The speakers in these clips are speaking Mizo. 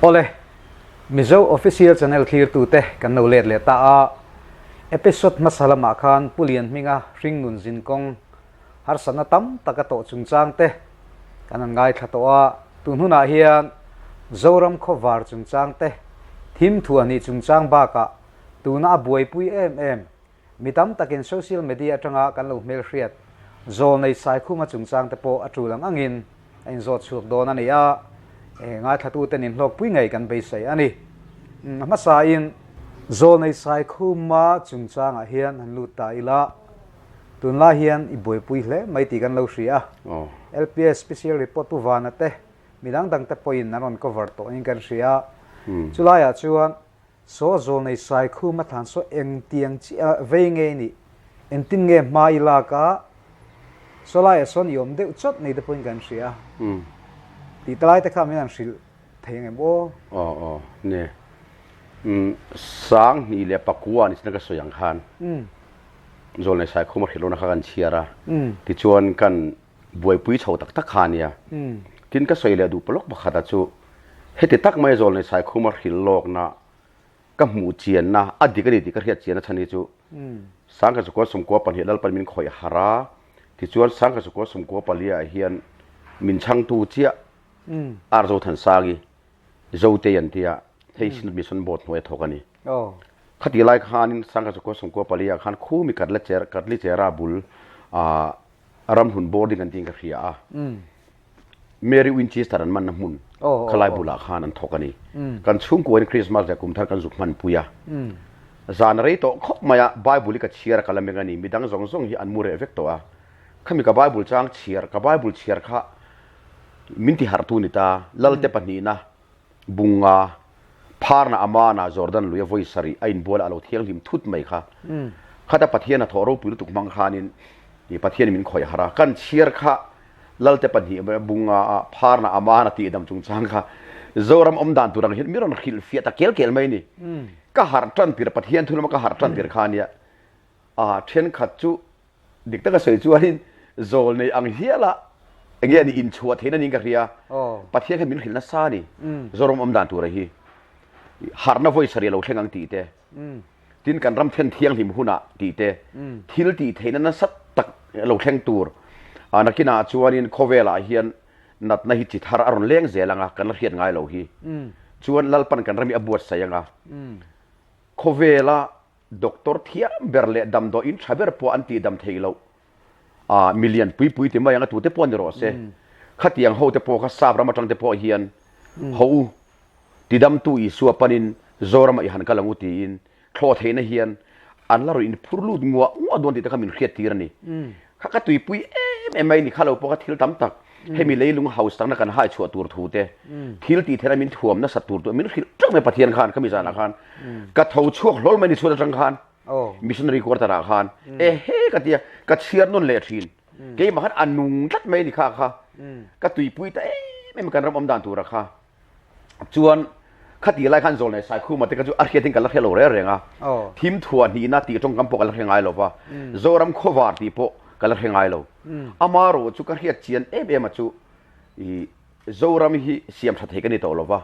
Awle, Mizo Official Channel thlirtute kan lo let leh ta a, episode hmasa lamah khan Pu Lianhminga hringnun zinkawng harsatna tam tak a tawh chungchang te kan han ngaithla tawh a, tun hunah hian Zoram khawvar chungchang te, thim thuah hnih chungchang bakah tuna a buaipui em em Mi tam takin social media atanga kan lo hmelhriat Zawlnei Saikhuma chungchang te pawh a tul ang angin a inzawt chhuak dawn a ni a, ngaithlatuten inhlawkpui ngei kan beisei a ni. A hmasain Zawlnei Saikhuma chungchangah hian han lut ta ila, tunlai hian i buaipui hle mai tih kan lo hria a, LPS Special Report Pu Vana te, mi dang dang te pawhin an rawn cover tawhin kan hria a, chulaiah chuan Saw zawlnei Saikhum a thlan saw engtiang chiah vei nge i nih? Engtin nge hma i lak a? Saw laiah sawn i awm deuh chawt nei te pawhin kan hria a. Tih ta lai te kha min han hrilh thei ang em aw? Aw aw ni. 2009 ni sin a ka sawi ang khan zawlnei Saikhum a hrilh lohna kha kan chhiar a. Tichuan kan buaipui chho tak tak kha a nia. Tin ka sawi leh duh pawlawk pakhat a chu heti tak mai zawlnei Saikhuma hrilh lawkna ka hmuh chianna a dik a ni tih ka hriat chianna chhan hi chu 1992 Lalpan min khawih harh a, tichuan 1994 ah hian min chhangtu chiah R Zothansangi Zotei an tia hei Synod Mission Board hnuaia thawk a ni. Khati lai khanin 1994 ah khan khumi Katlichera bul ah ramhlun boarding an tiin ka hria a Mary Winchester an manna hmun khalai bulah khan an thawk a ni. Kan chhungkuain Christmas leh kumthar kan zuk hmanpui a. Zan rei tawh khawp mai a Bible hi ka chhiar a ka la meng a ni. Midang zawng zawng hi an mu reh vek tawh a. Khami ka Bible chang chhiar, ka Bible chhiar kha min ti harhtu ni ta. Lalte pahnihna Bunga, Pharna Amana Jordan lui a vawi sarih a inbual a a lo thianghlim thut mai kha. Khata Pathian a thawh ropui lutuk hmang khanin Pathianin min khawih harh a, kan chhiar kha Lalte pahnih Bunga a Pharna Amana tih dam chungchang kha Zoram awm dan tur ang hian mi rawn hrilh fiah ta kel kel mai a ni. Ka harh tan tir Pathian thu lama ka harh tan tir kha a nia. A thenkhat chu Dik taka sawi chuanin zawl nei ang hiala enge ani inchhuah theihna niin ka hria. Pathian khan min hrilh nasa a ni. Zoram awm dan tura hi harhna vawi sarih a lo thleng ang tih te, tin kan ram then thianghlim hunah tih te, thil tih theihna nasa tak a lo thleng tur. Nakinah chuanin khawvelah hian natna hi chi thar a rawn leng zel ang a, kan la hriat ngai lo hi. Chuan Lalpan kan ram hi a buatsaih ang a, khawvela Doctor thiam ber leh damdawiin tha ber pawh an tihdam theih loh. Aa milian pui pui ti mai ang a tute pawh ni rawh se. Khatiang ho te pawh kha sap ram atang te pawh hian ho u tidamtu Isua panin Zoramah i han kal ang u tiin thlawh theihna hian an la rawn inphur lut nguah nguah dawn tih te kha min hriat tir a ni. Kha ka tuipui em em mai ni kha lo pawh kha thil tam tak hemi leilung house takna kan hai chhuah tur thu te thil tih theihna min thuam nasat tur tur min hrilh teuh mai Pathian khan khami zanah khan ka tho chhuak hlawl mai ni chhuat atang khan missionary quarter ah khan ehe ka tia ka chhiar nawn leh thin keimah khan a nung tlat mai ni kha kha ka tuipui ta em em kan ram awm dan tura kha Chuan khati lai khan Zawlnei Saikhuma te kha chu a hriatin ka la hre lo reng reng a, thim thuah hnihna tih tawngkam pawh ka la hre ngai lo va, Zoram khawvar tih pawh ka la hre ngai lo. Amarawh chu ka hriat chian em em a chu i Zoram hi siam tha thei ka ni tawh lo va,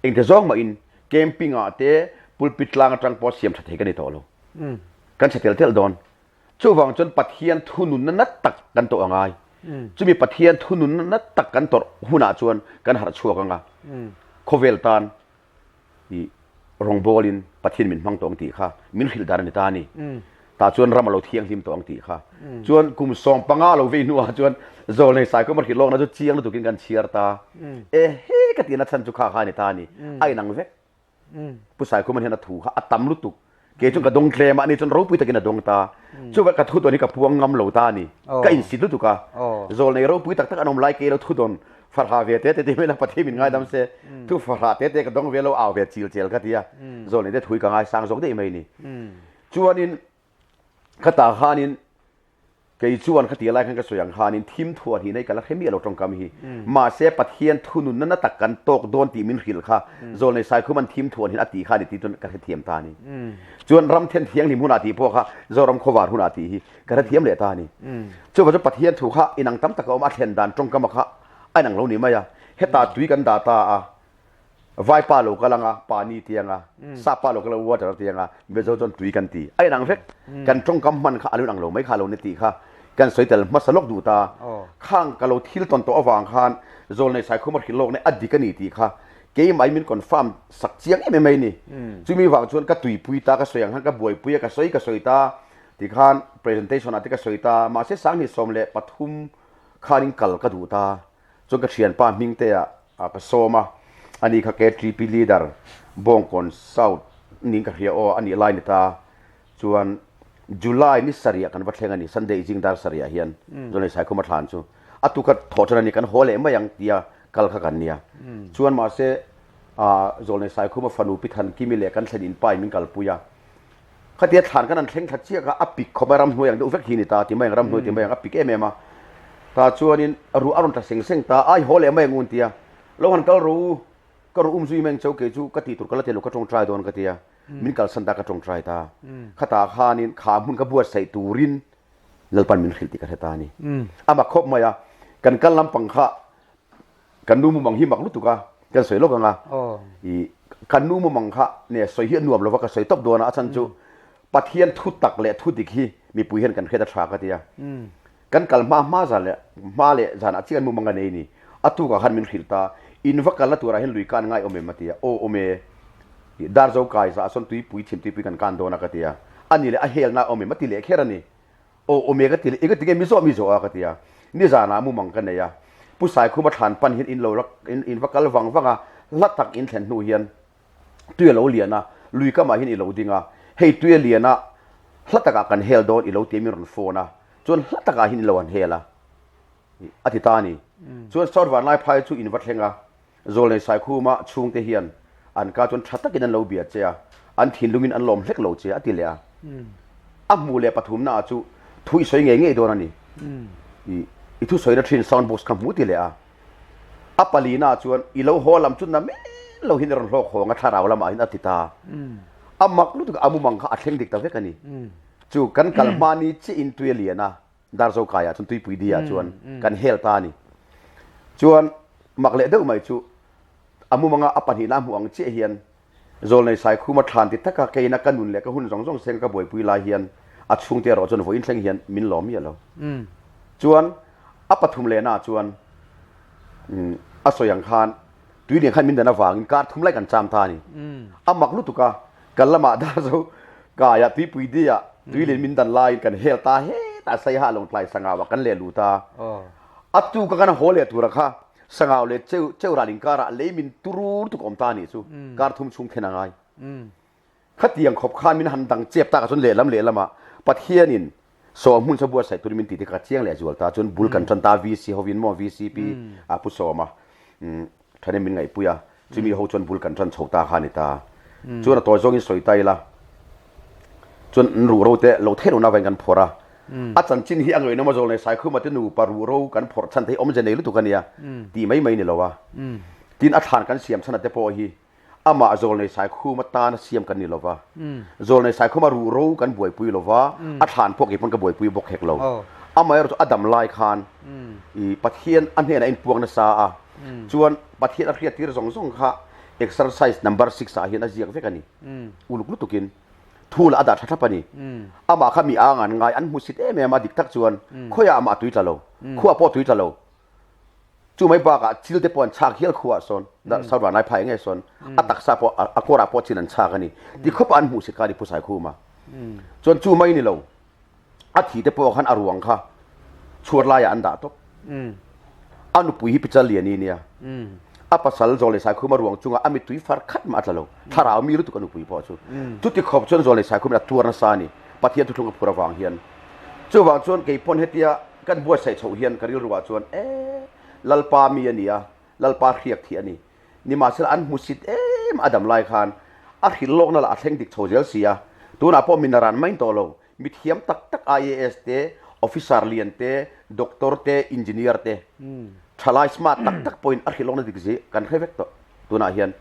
engte zawng mahin camping ah te pulpit tlang atang pawh siam tha thei ka ni tawh lo. Kan chhe tel tel dawn. Chuvang chuan Pathian thununna nat tak kan tawh a ngai. Chumi Pathian thununna nat tak kan tawrh hunah chuan kan harh chhuak ang a, khawvel tan i rawngbawlin Pathian min hmang tawh ang tih kha min hrilh dan a ni ta a ni. Tah chuan ram a lo thianghlim tawh ang tih kha. Chuan kum 15 a lo vei hnuah chuan Zawlnei Saikhawma hrilh lawkna chu chiang lutukin kan chhiar ta. Ehe ka tihna chhan chu kha kha a ni ta a ni. A inang vek. Pu Saikhuma hian a thu kha a tam lutuk. Kei chuan ka dawng tlem a, ani chuan ropui takin a dawng ta. Chuvah ka thu dawn hi ka puang ngam lo ta a ni. Ka insit lutuk a. Zawlnei ropui tak tak an awm lai kei lo thu dawn farha ve te te ti mai la Pathian min ngaidam se. Thu farha te te ka dawng ve lo au ve chil chel ka ti a. Zawlnei te thu hi ka ngaisang zawk daih mai ni. Chuanin khatah khanin Kei chuan khati lai khan ka sawi ang khanin thim thuah hnihna hi ka la hre miah lo tawngkam hi. Mahse Pathian thununna na tak kan tawk dawn tih min hrilh kha Zawlnei Saikhuman thim thuah hnin a tih kha a ni tih chuan ka hrethiam ta a ni. Chuan ram then thianghlim hunah tih pawh kha Zoram khawvar hunah tih hi ka hrethiam leh ta a ni. Chuvang chuan Pathian thu kha inang tam tak a awm a, a thlen dan tawngkama kha a inang lo ni mai a. Hetah tui kan dah ta a. Vaipa lo kal anga pani ti anga, Sapa lo kal anga water ti anga, Mizo chuan tui kan ti. A inang vek. Kan tawngkam hman kha a lo inang lo mai kha a lo ni tih kha kan sawi tel hmasa lawk duh ta. Khang ka lo thil tawn tawh avang khan Zawlnei Saikhuma hrilh lawkna a dik a ni tih kha keimah min confirm sak chiang em em mai a ni. Chumi vang chuan ka tuipui ta, ka sawi ang khan ka buaipui a, ka sawi ka sawi ta tikhan presentation ah te ka sawi ta. Mahse 2013 khanin kal ka duh ta. Chuan ka thianpa hming te ah ka sawm a, ani kha KTP leader Bawngkawn South niin ka hria aw, a nih lai ni ta. Chuan July ni sarih ah kan va thleng a ni, Sunday zing dar sarih ah hian Zawlnei Saikhuma thlan chu a tu kha thawh tan a ni, kan haw leh mai ang tia kal kha kan nia. Chuan mahse Zawlnei Saikhuma fanu Pi Thankimi leh kan thlen inpa in min kalpui a, Khatia thlan kan han thleng thla chiak a, a pik khawp a, ramhnuai ang deuh vek hi a ni ta, ti mai ang, ramhnuai ti mai ang, a pik em em a. Tah chuanin ruah a rawn tla seng seng ta, ai haw leh mai ang u an ti a, lo han kal rawh u, ka ruh um zui mai ang chau kei chu ka tih tur ka la ti lo, ka tawngtai dawn ka ti a, min kalsan ta ka tawngtai ta. Khatah khanin kha hmun ka buatsaih turin Lalpan min hrilh tih ka hre ta a ni. A mak khawp mai a, kan kal lampang kha Kan nu mumang hi mak lutuk a, kan sawi lawk ang a. I kan nu mumang kha ne sawi hi a nuam lova ka sawi tawp dawn a, a chhan chu Pathian thu tak leh thu dik hi mipui hian kan hriat a tha ka ti a. Kan kal hma hma zan leh hma leh zanah chiah kan mumang a nei ni. A tukah khan min hrilh ta, in va kalna turah hian lui kan ngai awm em a ti a, aw awm e. Darzo kai zah sawn tuipui chhim tuipui kan kan dawn a ka ti a, a ni leh a helna awm em a ti leh kher a ni. Aw awm e ka ti leh, eng tinge mi zawh mi zawh a ka ti a, nizanah mumang ka nei a, Pu Saikhuma thlan pan hian in lo rak in va kal vang vang a, hla tak in thlen hnu hian tui a lo lian a, lui kamah hian i lo ding a, hei tui a lian a, hla takah kan hel dawn i lo ti a min rawn phone a, chuan hla takah hian in lo han hel a, a ti ta a ni. Chuan South Vanlaiphai chu in va thleng a, Zawlnei Saikhuma chhungte hian an ka chuan tha takin an lo bia che a, an thinlungin an lawm hlek lo che a ti leh a. A hmuh leh pathumnaah chu thu i sawi ngei ngei dawn a ni. I i thusawina thin sound box kha hmu ti leh a. A palinaah chuan i lo haw lam chu na men lo hian i rawn hlawk hawng a thlarau lamah hian a ti ta. A mak lutuk a mumang kha a thleng dik ta vek a ni. Chu kan kal hmani chiah in tui a lian a. Darzo kaiah chuan tuipui diah chuan kan hel ta a ni. Chuan mak leh deuh mai chu a mumanga a pahnihna a hmuh ang chiah hian Zawlnei Saikhuma thlan ti taka keina ka nun leh ka hun zawng zawng senga ka buaipui lai hian a chhungte erawh chuan vawiin thleng hian min lawm miah lo. Chuan a pathum lehnaah chuan a sawi ang khan tui lian khan min dan avangin kar thum lai kan cham ta a ni. A mak lutuk a, Kan lamah Darzo kaiah tuipui diah tuilin min dan laiin kan hel ta hetah Saiha Lawngtlai Sangau ah kan leh lut a. A tu ka kan haw leh tura kha Sangau leh Cheu Cheural inkarah lei min turur tuk awm ta anih chu kar thum chhung then a ngai. Khatiang khawp khan min han dang chep tak ah chuan lehlam lehlamah Pathianin Sawm hmun sa buatsaih turin min ti te kha chiang leh zual ta chuan bul kan tan ta VC hovin maw VCP a Pu Sawma Thahnem min ngaihpui a, chumi ho chuan bul kan tan chho ta kha a ni ta. Chuan a tawi zawngin sawi ta ila, chuan an ruhro te lo theih lohna avangin kan phawrh a. A chanchin hi a ngaihnawm a zawl nei Saikhuma te nupa ruhro kan phawrh chhan te hi awmze nei lutuk a nia tih mai mai ni lo a. Tin, a thlan kan siam chhan a te pawh hi Amah Zawlnei Saikhuma tana siam kan ni lova, Zawlnei Saikhuma ruhro kan buaipui lova, a thlan pawh kei pawn ka buaipui bawk hek lo. Amaherawhchu a dam lai khan i Pathian a hnenah a inpuang nasa a, chuan Pathian a hriattir zawng zawng kha exercise number six ah hian a ziak vek a ni. Uluk lutukin thu lah a dah tha thlap a ni. Amah kha mi ang an ngai, an hmusit em em a, dik tak chuan khawiah amah a tui tla lo, khuah pawh a tui tla lo. Chu mai bakah chil te pawh an chhak hial khuaah sawn, South Vanlai phai nge sawn, a taksa pawh a kawrah pawh chil an chhak a ni. Ti khawpah an hmuh si kha a ni Pu Saikhuma. Chuan chu mai ni lo, a thi te pawh khan a ruang kha chhuat laiah an dah tawp. A nupui hi Pichal Liani nia. A pasal Zawlnei Saikhuma ruang chungah a mittui far khat mah a tla lo. Thlarau mi lutuk a nupui pawh chu. Chuti khawp chuan Zawlnei Saikhumin a tuar nasa a ni, Pathian thuthlung a phur avang hian. Chuvang chuan kei pawn hetia kan buatsaih chhoh hian ka rilruah chuan e Lalpa mi a ni a, Lalpa hriak thih a ni. Nimahsela an hmusit em a dam lai khan a hrilh lawkna lah a thleng dik chho zel si a, tunah pawh min ran mai tawh lo. Mi thiam tak tak IAS te, officer lian te, doctor te, engineer te, thalai smart tak tak pawhin a hrilh lawkna dik zi kan hre vek tawh tunah hian.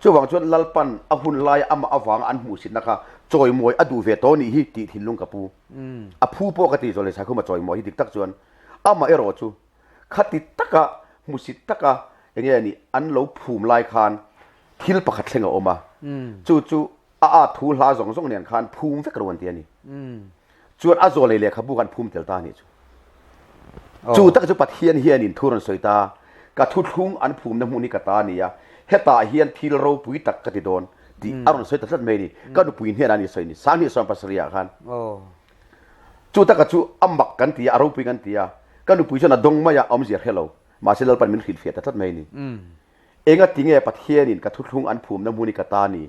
Chuvang chuan Lalpan a hun laia amah avanga an hmuhsitna kha chawimawi a duh ve tawh nih hi tih thinlung ka pu. A phu pawh ka ti zawlnei Saikhuma chawimawi hi dik tak chuan amah erawh chu khati taka hmusit taka enge a nih an lo phum lai khan. Thil pakhat thleng a awm a, chu chu a at thu hla zawng zawng nen khan phum vek ro an ti a ni. Chuan a zawlei lehkhabu khan phum tel ta a nih chu. Chu tak chu Pathian hianin thu rawn sawi ta, ka thuthlung an phumna hmun hi ka ta a ni a, hetah hian thil ropui tak ka ti dawn tih a rawn sawi ta tlat mai a ni. Ka nupui hnenah a ni sawi ni, 20 17 ah khan. Chu taka chu a mak kan ti a, a ropui kan ti a, ka nupui chuan a dawng mai a, a awmzia hre lo. Mahse Lalpan min hrilhfiah ta tlat mai a ni. Engati nge Pathianin ka thuthlung an phumna hmun hi ka ta ni?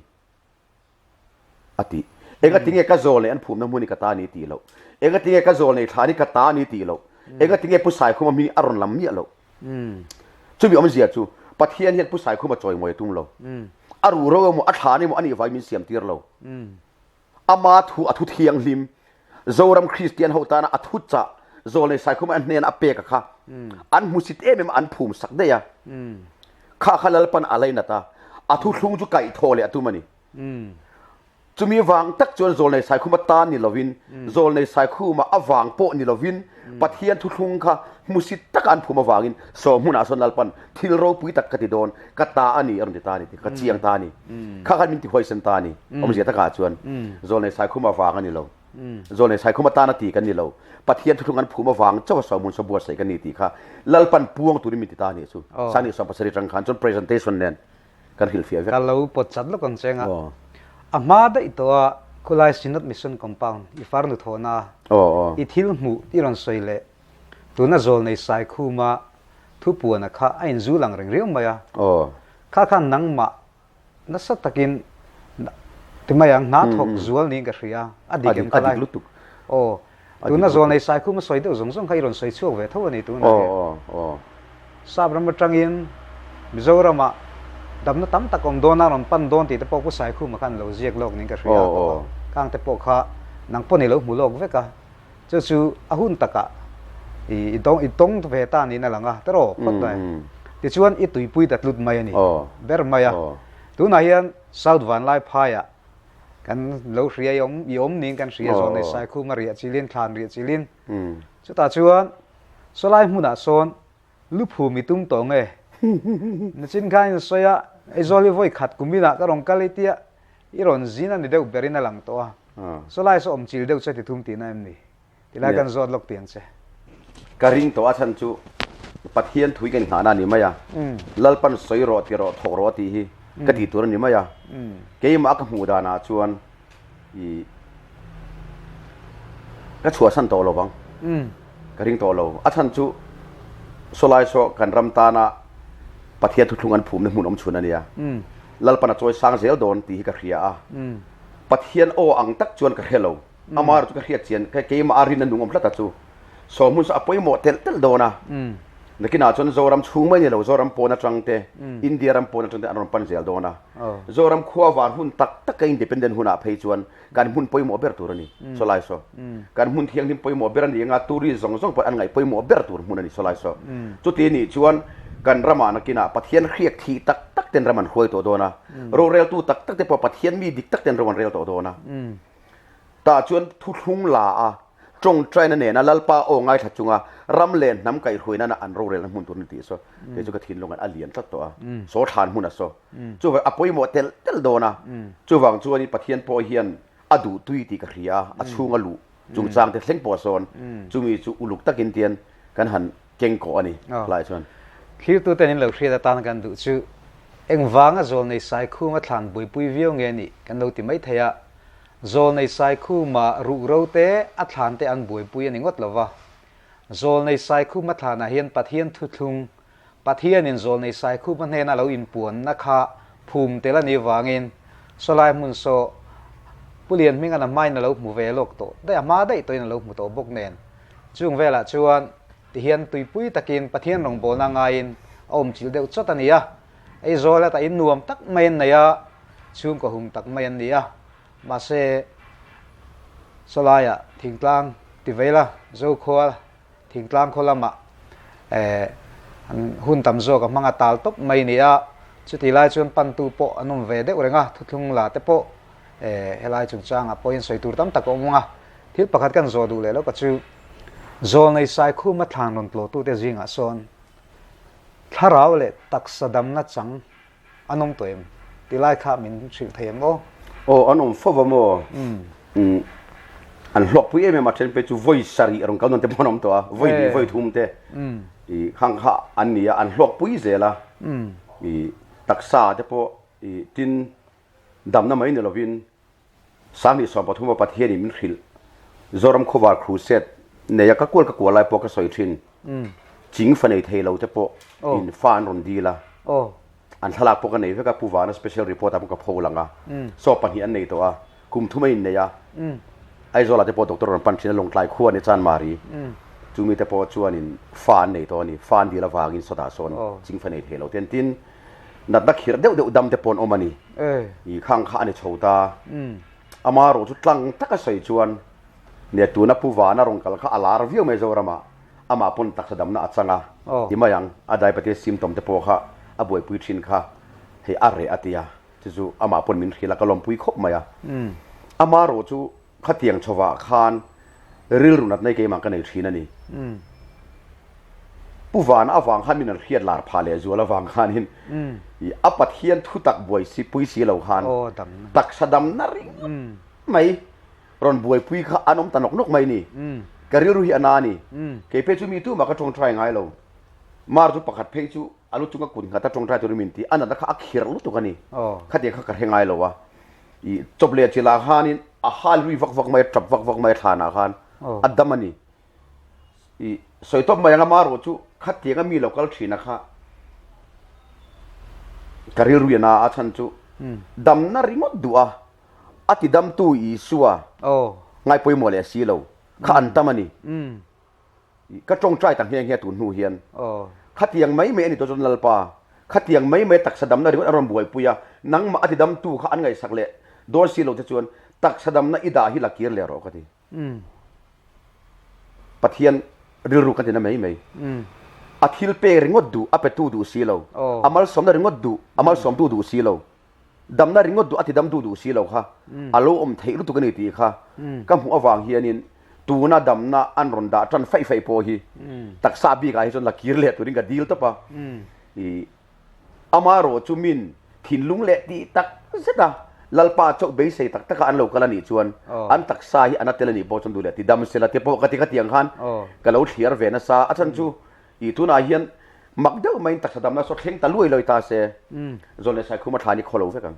a ti. Engati nge ka zawlnei an phumna hmun hi ka ta ni tih loh? Engati nge ka zawlnei thlan hi ka ta ni tih loh? Engati nge Pu Saikhuma hming a rawn lam miah loh? Chumi awmzia chu Pathian hian Pu Saikhuma chawimawi a tum lo. A ruhro emaw a thlan emaw a nih vangin min siam tir lo. Ama thu a thu thianghlim, Zoram Kristian ho tana a thu chah, Zawlnei Saikhuma a hnena a pek a kha an hmusit em em a, an phum sak daih a. Kha kha Lalpan a lainat a, a thuthlung chu kaihthawh leh a tum a ni. Chumi vang tak chuan Zawlnei Saikhuma tan ni lovin, Zawlnei Saikhuma a vang pawh ni lovin, Pathian thuthlung kha hmusit taka an phum avangin saw hmunah sawn Lalpan thil ropui tak ka ti dawn, ka ta a ni a rawn ti ta a ni tih ka chiang ta a ni. Kha khan min ti huaisen ta a ni. Awmzia takah chuan Zawlnei Saikhuma vang a ni lo. Zawlnei Saikhuma tan a ti kan ni lo. Pathian thuthlung an phum avang chauha sawhmun saw buatsaih kan ni tih kha Lalpan puang turin min ti ta a nih chu. Sani 17 atang khan chuan presentation nen kan hrilhfiah vek. Ka lo pawt chat lawk ang che nga. A hma daih tawh a khulai Synod Mission Compound i farnu thawhna a i thil hmuh i rawn sawi leh tuna Zawlnei Saikhuma thupuana kha a inzul ang reng riau mai a. Kha khan nangmah Nasa takin ti mai ang, hna thawk zual niin ka hria, a dik em ka lai. Aw, tuna zawlnei Saikhum a sawi deuh zawng zawng kha i rawn sawi chhuak ve tho a ni tunah hian. Sap ram atangin Mizoramah damna tam tak awm dawn a, rawn pan dawn tih te pawh Pu Saikhuma khan lo ziak lawk niin ka hria a tawh a, khang te pawh kha nang pawh ni lo hmu lawk vek a. Chu chu a hun takah i i tawng ve ta niin a lang a, teraw phawt mai. Tichuan i tuipui ta tlut mai a ni ber mai a. Tunah hian South Vanlaiphaiah kan lo hria i awm i awm niin kan hria zawn nei Saikhuma riah chilin thlan riah chilin. Chutah chuan sawlai hmunah sawn luphum i tum tawh nge? Nachin khan in sawi a, Aizawl hi vawi khat kum inah ka rawn kal i tia i rawn zin a ni deuh berin a lang tawh a. Sawlai saw awm chil deuh che ti thum tihna em ni? Tilai kan zawt lawk tiang che. Ka ring tawh a chhan chu Pathian thui ka inghahna a ni mai a, Lalpan sawi rawh ti rawh thawk rawh a tih hi ka tih tur a ni mai a, keimah ka hmuh danah chuan i ka chhuahsan tawh lo vang, ka ring tawh lo. A chhan chu sawlai saw kan ram tana Pathian thuthlung an phumna hmun awm chhun a nia, Lalpan a chawi sang zel dawn tih hi ka hria a. Pathian aw ang tak chuan ka hre lo. Amah erawh chu ka hriat chian, keimah a rinna nung awm tlat a chu. Saw hmun saw a pawimawh telh telh dawn a. Nakinah chuan Zoram chhung mai ni lo, Zoram pawn atang te, India ram pawn atang te an rawn pan zel dawn a. Zoram khua var hun tak taka independent hunah phei chuan kan hmun pawimawh ber tur a ni, sawlai saw. Kan hmun thianghlim pawimawh ber a ni anga tourist zawng zawng pawh an ngaih pawimawh ber tur hmun a ni, sawlai saw. Chuti nih chuan kan ramah nakinah Pathian hriak thih tak tak ten ram an hruai tawh dawn a. Roreltu tak tak te pawh Pathian mi dik tak ten ro an rel tawh dawn a. Tah chuan thuthlung la a, tawngtaina nena Lalpa aw ngaithla chunga ram leh hnam kaihhruai nana an rorelna hmun tur a ni tih saw kei chu ka thinlung an a lian tlat tawh a, saw thlan hmun a saw. Chuvang a pawimawh telh telh dawn a, chuvang chuanin Pathian pawh hian a duh tui tih ka hria a, a chhunga luh chungchang te thleng pawh sawn chumi chu uluk takin tian kan han keng kawh a ni hlai chuan. Thlirtuten in lo hriat atan kan duh chu engvanga Zawlnei Saikhuma thlan buaipui viau nge nih kan lo ti mai thei a, Zawlnei Saikhuma ruhro te a thlan te an buaipui a ni ngawt lo va. Zawlnei Saikhuma thlanah hian Pathian thuthlung, Pathianin Zawlnei Saikhuma hnena lo inpuanna kha phum tel a nih vangin sawlai hmun saw Pu Lianhminga'n a hmain a lo hmu ve lawk tawh daih, a hma daih tawhin a lo hmu tawh bawk nen. Chung velah chuan tihian tuipui takin Pathian rawngbawlna ngaiin a awm chilh deuh chawt a ni a. Aizawl hetah in nuam tak mai an nei a, chhungkaw hum tak mai an ni a. Mahse, sawlaiah thingtlang ti vei la, Zokhua thingtlang khaw lamah hun tam zawk a hmang a tal tawp mai a ni a. Chutih lai chuan pantu pawh an awm ve deuh reng a, thuthlung la te pawh helai chungchangah pawhin sawi tur tam tak a awm ang a. Thil pakhat kan zawh duh leh lo ka chu, Zawlnei Saikhuma thlan rawn tlawhtute zingah sawn thlarau leh taksa damna chang an awm tawh em? Ti lai kha min hrilh thei ang aw. Aw an awm fo va maw? Umm an hlawkpui em em a then phei chu vawi sarih rawn kal nawn te pawh an awm tawh a, vawi hnih vawi thum te i khang kha an ni a, an hlawkpui zel a, i taksa te pawh i tin damna mai ni lovin 20 pathum a Pathianin min hrilh Zoram Khawvar Crusade nei a ka kual ka kual lai pawh ka sawi thin. Ching fa nei thei lo te pawh in fa an rawn dil a. An thlalak pawh ka nei vek a, Pu Vana special report ah pawh ka pho lang a. Saw pahnih an nei tawh a, kum thum a innei a. Aizawl ah te pawh doctor rawn pan thin a, Lawngtlai khua a ni Chanmari. Chu mi te pawh chuanin fa an nei tawh a ni, fa an dil avangin sawtah sawn ching fa nei thei lo te an tin. Natna khirh deuh deuh dam te pawh an awm a ni. I khang kha a ni chho ta. Ama erawh chu tlang taka sawi chuan nia tuna Pu Vana rawn kal kha a lar viau mai Zoramah. Amah pawn taksa damna a chang a ti mai ang. A diabetes symptom te pawh kha a buaipui thin kha hei a reh a ti a. Chu chu amah pawn min hrilh a, ka lawmpui khawp mai a. Ama erawh chu Khatiang chhovah khan rilru natna hi keimah ka nei thin a ni. Pu Vana avang khan min an hriat lar phah leh zual avang khanin a Pathian thutak buai si pui si lo khan taksa damna ringawt mai rawn buaipui kha an awm ta nawk nawk mai ni. Ka rilru hi a na a ni. Kei phei chu mi tumah ka tawngtai ngai lo. Mar chu pakhat phei chu a lu chunga kut nghat a tawngtai turin min ti. A natna kha a khirh lutuk a ni. Khatiang kha ka hre ngai lo a. I chawp leh chilh ah khanin a hal lui vak vak mai a, tap vak vak mai a thlan ah khan a dam a ni. I sawi tawp mai ang a marawh chu khatiang a mi lo kal thin a kha ka rilru in a a chhan chu damna ringawt duh a, a ti damtu Isua ngai pawimawh leh si lo kha an tam a ni. Ka tawngtai ta nghe nghe tun hnu hian khatiang mai mai a ni tawh chuan Lalpa, khatiang mai mai taksa damna ringawt an rawn buaipui a, nangmah a tidamtu kha an ngaihsak leh dawn si lo te chuan taksa damna i dah hi la kir leh rawh ka ti. Pathian rilru ka tina mai mai. A thil pek ringawt duh, a petu duh si lo, a malsawmna ringawt duh, a malsawmtu duh si lo. Damna ringawt duh a ti dam duh duh si lo kha a lo awm theih lutuk a ni tih kha ka hmuh avang hianin tuna damna an rawn dah tan faih faih pawh hi taksa bikah hi chuan la kir leh turin ka dil tawp a. I amaherawh chu min thinlung leh tih tak zet a Lalpa chauh beisei tak taka an lo kal a nih chuan an taksa hi a na tel a nih pawh chuan duh leh ti dam sela te pawh ka ti khatiang khan ka lo thliar ve nasa a chhan chu I tunah hian mak deuh maiin taksa damna saw thleng ta luai luai ta se, Zawn leh Saikhum a thlan hi khaw lo vek ang.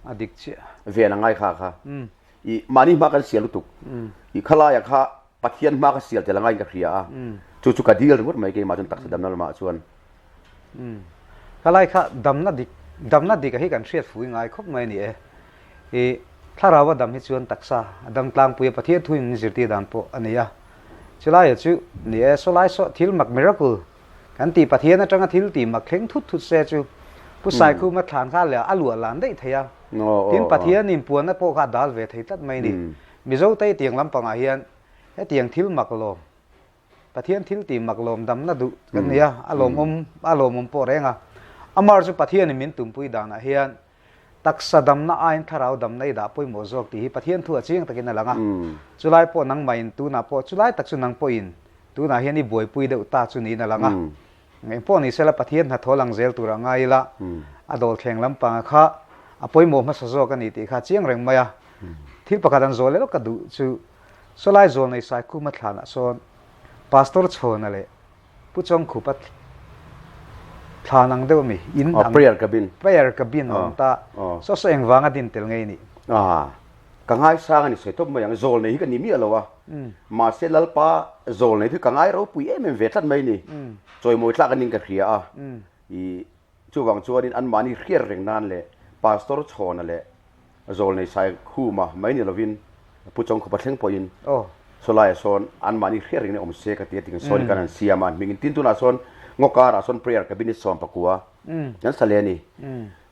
A dik chiah. Ven a ngai kha kha. I mahni hma kan sial lutuk. I khalaia kha Pathian hma ka sial tel a ngaiin ka hria a. Chu chu ka dil ringawt mai keimah chuan taksa damna lamah chuan. Khalai kha damna dik, damna dik a hi kan hriat fui ngai khawp mai a ni e. I thlarau a dam hi chuan taksa a dam tlangpui a, Pathian thuin min zirtir dan pawh a nei a. Chulaia chu ni e, sawlai saw thil mak miracle kan tih Pathian atanga thil tih mak thleng thut thut se chu Pu Saikhuma thlan kha leh a luah lan daih thei a. Tin Pathian inpuanna pawh kha a dal ve thei tlat mai a ni. Mizo te tiang lampangah hian hetiang thil mak lawm Pathian thil tih mak lawm damna duh kan nei a, a lawmawm a lawmawm pawh reng a. Amar chu Pathianin min tumpui danah hian taksa damna aiin thlarau damna i dah pawimawh zawk tih hi Pathian thu a chiang takin a lang a. Chulai pawh nangmahin tunah pawh chulai tak chu nang pawhin tunah hian i buaipui deuh ta chu niin a lang a. Engpawh ni sela Pathian hnathawh lang zel turah ngai ila a dawlthleng lampanga kha a pawimawh hmasa zawk a ni tih kha a chiang reng mai a. Thil pakhat an zawh leh lawk ka duh chu Sawlai Zawlnei Saikhuma thlanah sawn Pastor Chhawna leh Pu Chawngkhupa thlan ang deuh a mi? In ang. Prayer cabin. Prayer cabin a awm ta. Saw saw engvanga din tel ngei nih? Ka ngaisang a ni sawi tawp mai ang. Zawlnei hi ka ni miah lo a. Mahse Lalpa zawlnei hi ka ngai ropui em em ve tlat mai ni. Chawimawi tlak anin ka hria a. I chuvang chuanin anmahni hriat reng nan leh Pastor Chhawna leh Zawlnei Saikhuma mai ni lovin Pu Chawngkhupa thleng pawhin sawlaiah sawn anmahni hriat rengin awm se ka ti a tingin sawn kan han siam a, an hmingin tin tunah sawn ngaw karah sawn prayer cabin hi 11 kan sa leh a ni.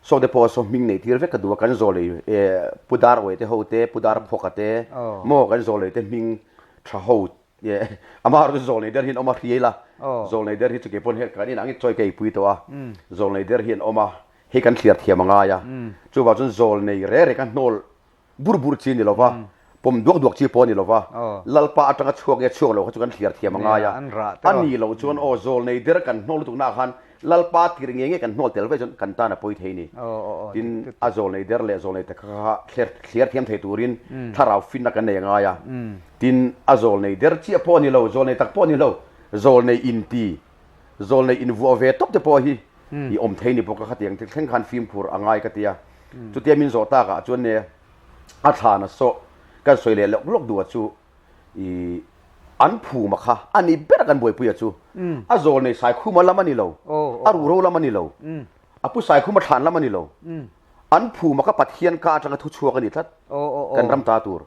Saw te pawh saw hming neih tir vek ka duh a, kan zawlnei Pu Darwei te ho te, Pu Darphawka te maw kan zawlnei te hming tha ho amah erawh chu zawlnei der hi an awm a, hriai la zawlnei der hi chu kei pawn hei kan inah ngei chawi ka eipui tawh a, zawlnei der hi an awm a. Hei kan thliar thiam a ngai a, chuvang chuan zawl nei reng reng a hnawl bur bur chi a ni lo va, pawm duak duak chi pawh a ni lo va, Lalpa atanga chhuak nge chhuak lo kha chu kan thliar thiam a ngai a, a ni loh chuan aw zawl nei der kan hnawl lutuknaah khan. Lalpa tir nge nge kan hnawl tel vek chuan kan tan a pawi thei ni. Tin, a zawlnei der leh zawlnei tak kha thliar thiam thei turin thlarau finna kan nei a ngai a. Tin, a zawlnei der chiah pawh a ni lo, zawlnei tak pawh a ni lo, zawlnei inti, zawlnei invuah ve tawp te pawh hi i awm thei ni bawk a, khatiang thleng khan fimkhur a ngai ka ti a. Chutia min zawh takah chuan ne a thlan a sawh kan sawi leh lawk lawk duh a chu i an phuma kha a ni ber a kan buaipuia chu a zawlnei Saikhuma lam a ni lo, a ruhro lam a ni lo, a pu Saikhuma thlan lam a ni lo, an phuma kha Pathian ka atanga thu chhuak a ni tlat kan ram ta tur.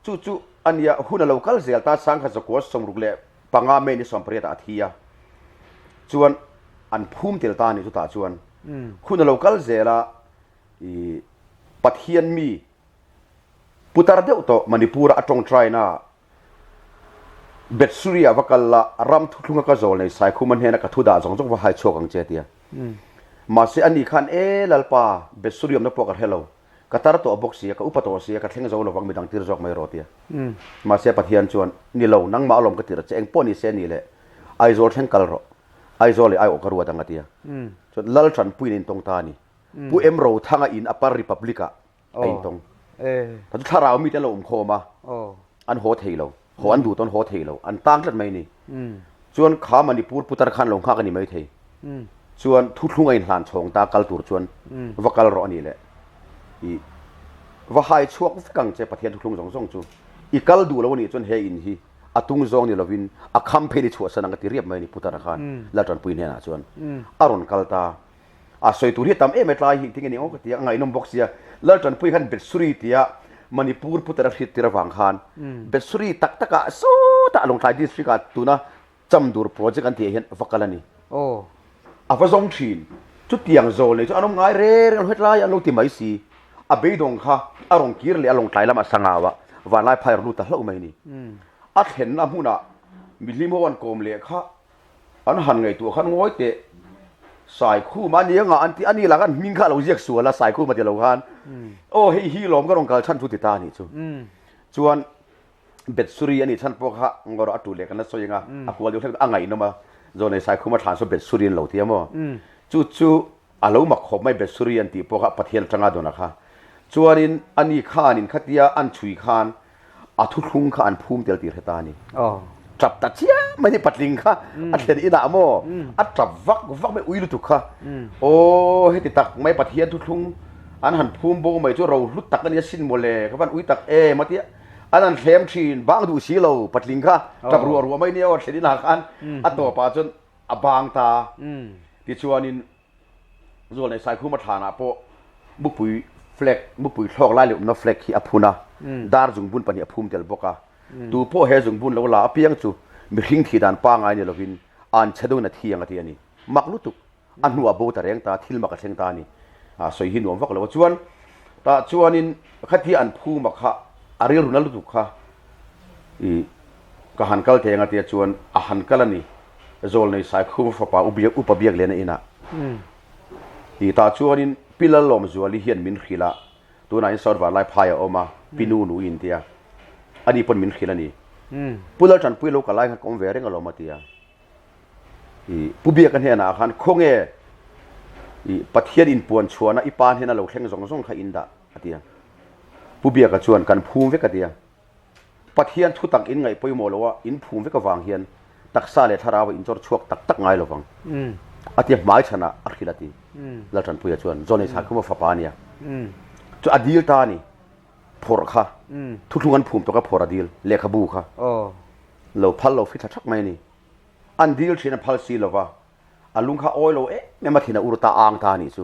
Chu chu a nia hun a lo kal zel ta sangkhat zakua 65 May ni 18 ah a thi a chuan an phum tel ta a ni chutah chuan hun a lo kal zel a i Pathian mi Putar deuh tawh Manipur-a a tawngtaina Bethsuri-ah va kal la, ram thuthlunga ka zawl nei Saikhuma hnena ka thu dah zawng zawng va hai chhuak ang che a ti a. Mahse ani khan, E Lalpa, Bethsuri awmna pawh ka hre lo. Ka tar tawh bawk si a, ka upa tawh si a, ka thleng zo lovang midang tir zawk mai rawh a ti a. Mahse Pathian chuan, Ni lo, nangmah alawm ka tir a che, engpawh ni se ni le, Aizawl thleng kal rawh, Aizawl leh aiawh ka ruat ang a ti a. Chuan Lal Tanpuiin a intawng ta a ni. Pu M Rothanga in Upper Republic-ah a intawng. Ta chu thlarau mite an lo awm khawm a, an haw thei lo, haw an duh tawn haw thei lo, an tang tlat mai a ni. Chuan kha Manipur putar khan lo nghak a ni mai thei. Chuan thuthlung a inhlan chhawng ta kal tur chuan va kal rawh a ni le. I va hai chhuak vek ang che Pathian thuthlung zawng zawng chu. I kal duh lo a nih chuan he in hi a tung zawng ni lovin a kham phei ni chhuahsan ang a ti riap mai a ni putara khan Laltanpui hnenah chuan a rawn kal ta. A sawi tur hi a tam em e tlai hi tinge ni aw ka ti a, a ngaihnawm bawk sia. Laltanpui khan Betsuri tia Manipur putar a hriat tir avang khan Betsuri tak takah sawtah Lawngtlai district ah tuna Chamdur project an tih ah hian va kal a ni. A va zawng thin. Chutiang zawl nei chu an awm ngai reng reng lo hetlai an lo ti mai si. A beidawng kha a rawn kir leh a Lawngtlai lamah Sangau ah Vanlai phai a rawn lut ta hlauh mai a ni. A thlenna hmunah mihlim ho an kawm leh kha An han ngaihtuah khan ngawi teh Saikhuma a ni anga an ti a ni lah khan hming kha a lo ziak sual a Saikhuma ti lo khan aw hei hi lawm ka rawn kal chhan chu ti ta a nih chu chuan Betsuri a nih chhan pawh kha ngawrh a tu leh kan la sawi anga a kual deuh hlek a ngaihnawm a Zawnei Saikhuma thlan saw Betsuri an lo ti a maw chu chu A lo mak khawp mai Bethsuri an tih pawh kha Pathian atanga dawn a kha. Chuanin ani khanin khatia an chhui khan a thuthlung kha an phum tel tih hre ta a ni. Tap ta chiah mai ni patling kha a thlen inah maw a tap vak vak mai ui lutuk kha. Aw heti tak mai Pathian thuthlung an han phum bo mai chu ro hlut tak a nia sin mawle ka van ui tak em a tia an han thlem thin bang duh si lo patling kha tap ruah ruah mai nia aw thlen inah khan a tawpah chuan a bang ta. Tichuanin Zualnei Saikhuma thlanah pawh mupui flag, mupui thlawk lai leh awmna flag hi a phun a, dar zungbun pahnih a phum tel bawk a. Tu pawh he zungbun lo la apiang chu mihring thih dan pangngai ni lovin an chhe deuhin a thi ang a ti a ni. Mak lutuk. A hnuah bo ta reng ta, thil mak a thleng ta a ni. A sawi hi nuam vak lo a. Chuan tah chuanin khatia an phuma kha a rilru na lutuk kha i ka han kal thei anga tia chuan a han kal a ni. Zawlnei Saikhuma fapa Upa Biakliana inah i tah chuanin Pi Lalawmzuali hian min hrilh a, tunah in South Vanlai phai a awm a, Pi Nu Nu in tia ani pawn min hrilh a ni. Pu Laltanpui lo ka lai kha ka awm ve reng alawm a tia. I Pu Biaka hnenah khan khawnge i Pathian inpuan chhuahna i pa hnena lo thleng zawng zawng kha in dah a tia. Pu Biaka chuan kan phum vek a tia. Pathian thu tak in ngaih pawimawh loh a in phum vek avang hian taksa leh thlarau ah in chawr chhuak tak tak ngai lovang a tia hmai chhanah a hrilh a ti. Laltanpuia chuan Johnny Chhaikhuma fapa a nia chu a dil ta a ni phawrh kha thuthlung an phum tawk a phawrh a dil lehkhabu kha lo phal lo fithla thak mai a ni. An dil thin a phal si lova a lung kha awi lo em em a thin a ur ta a ang ta a nih chu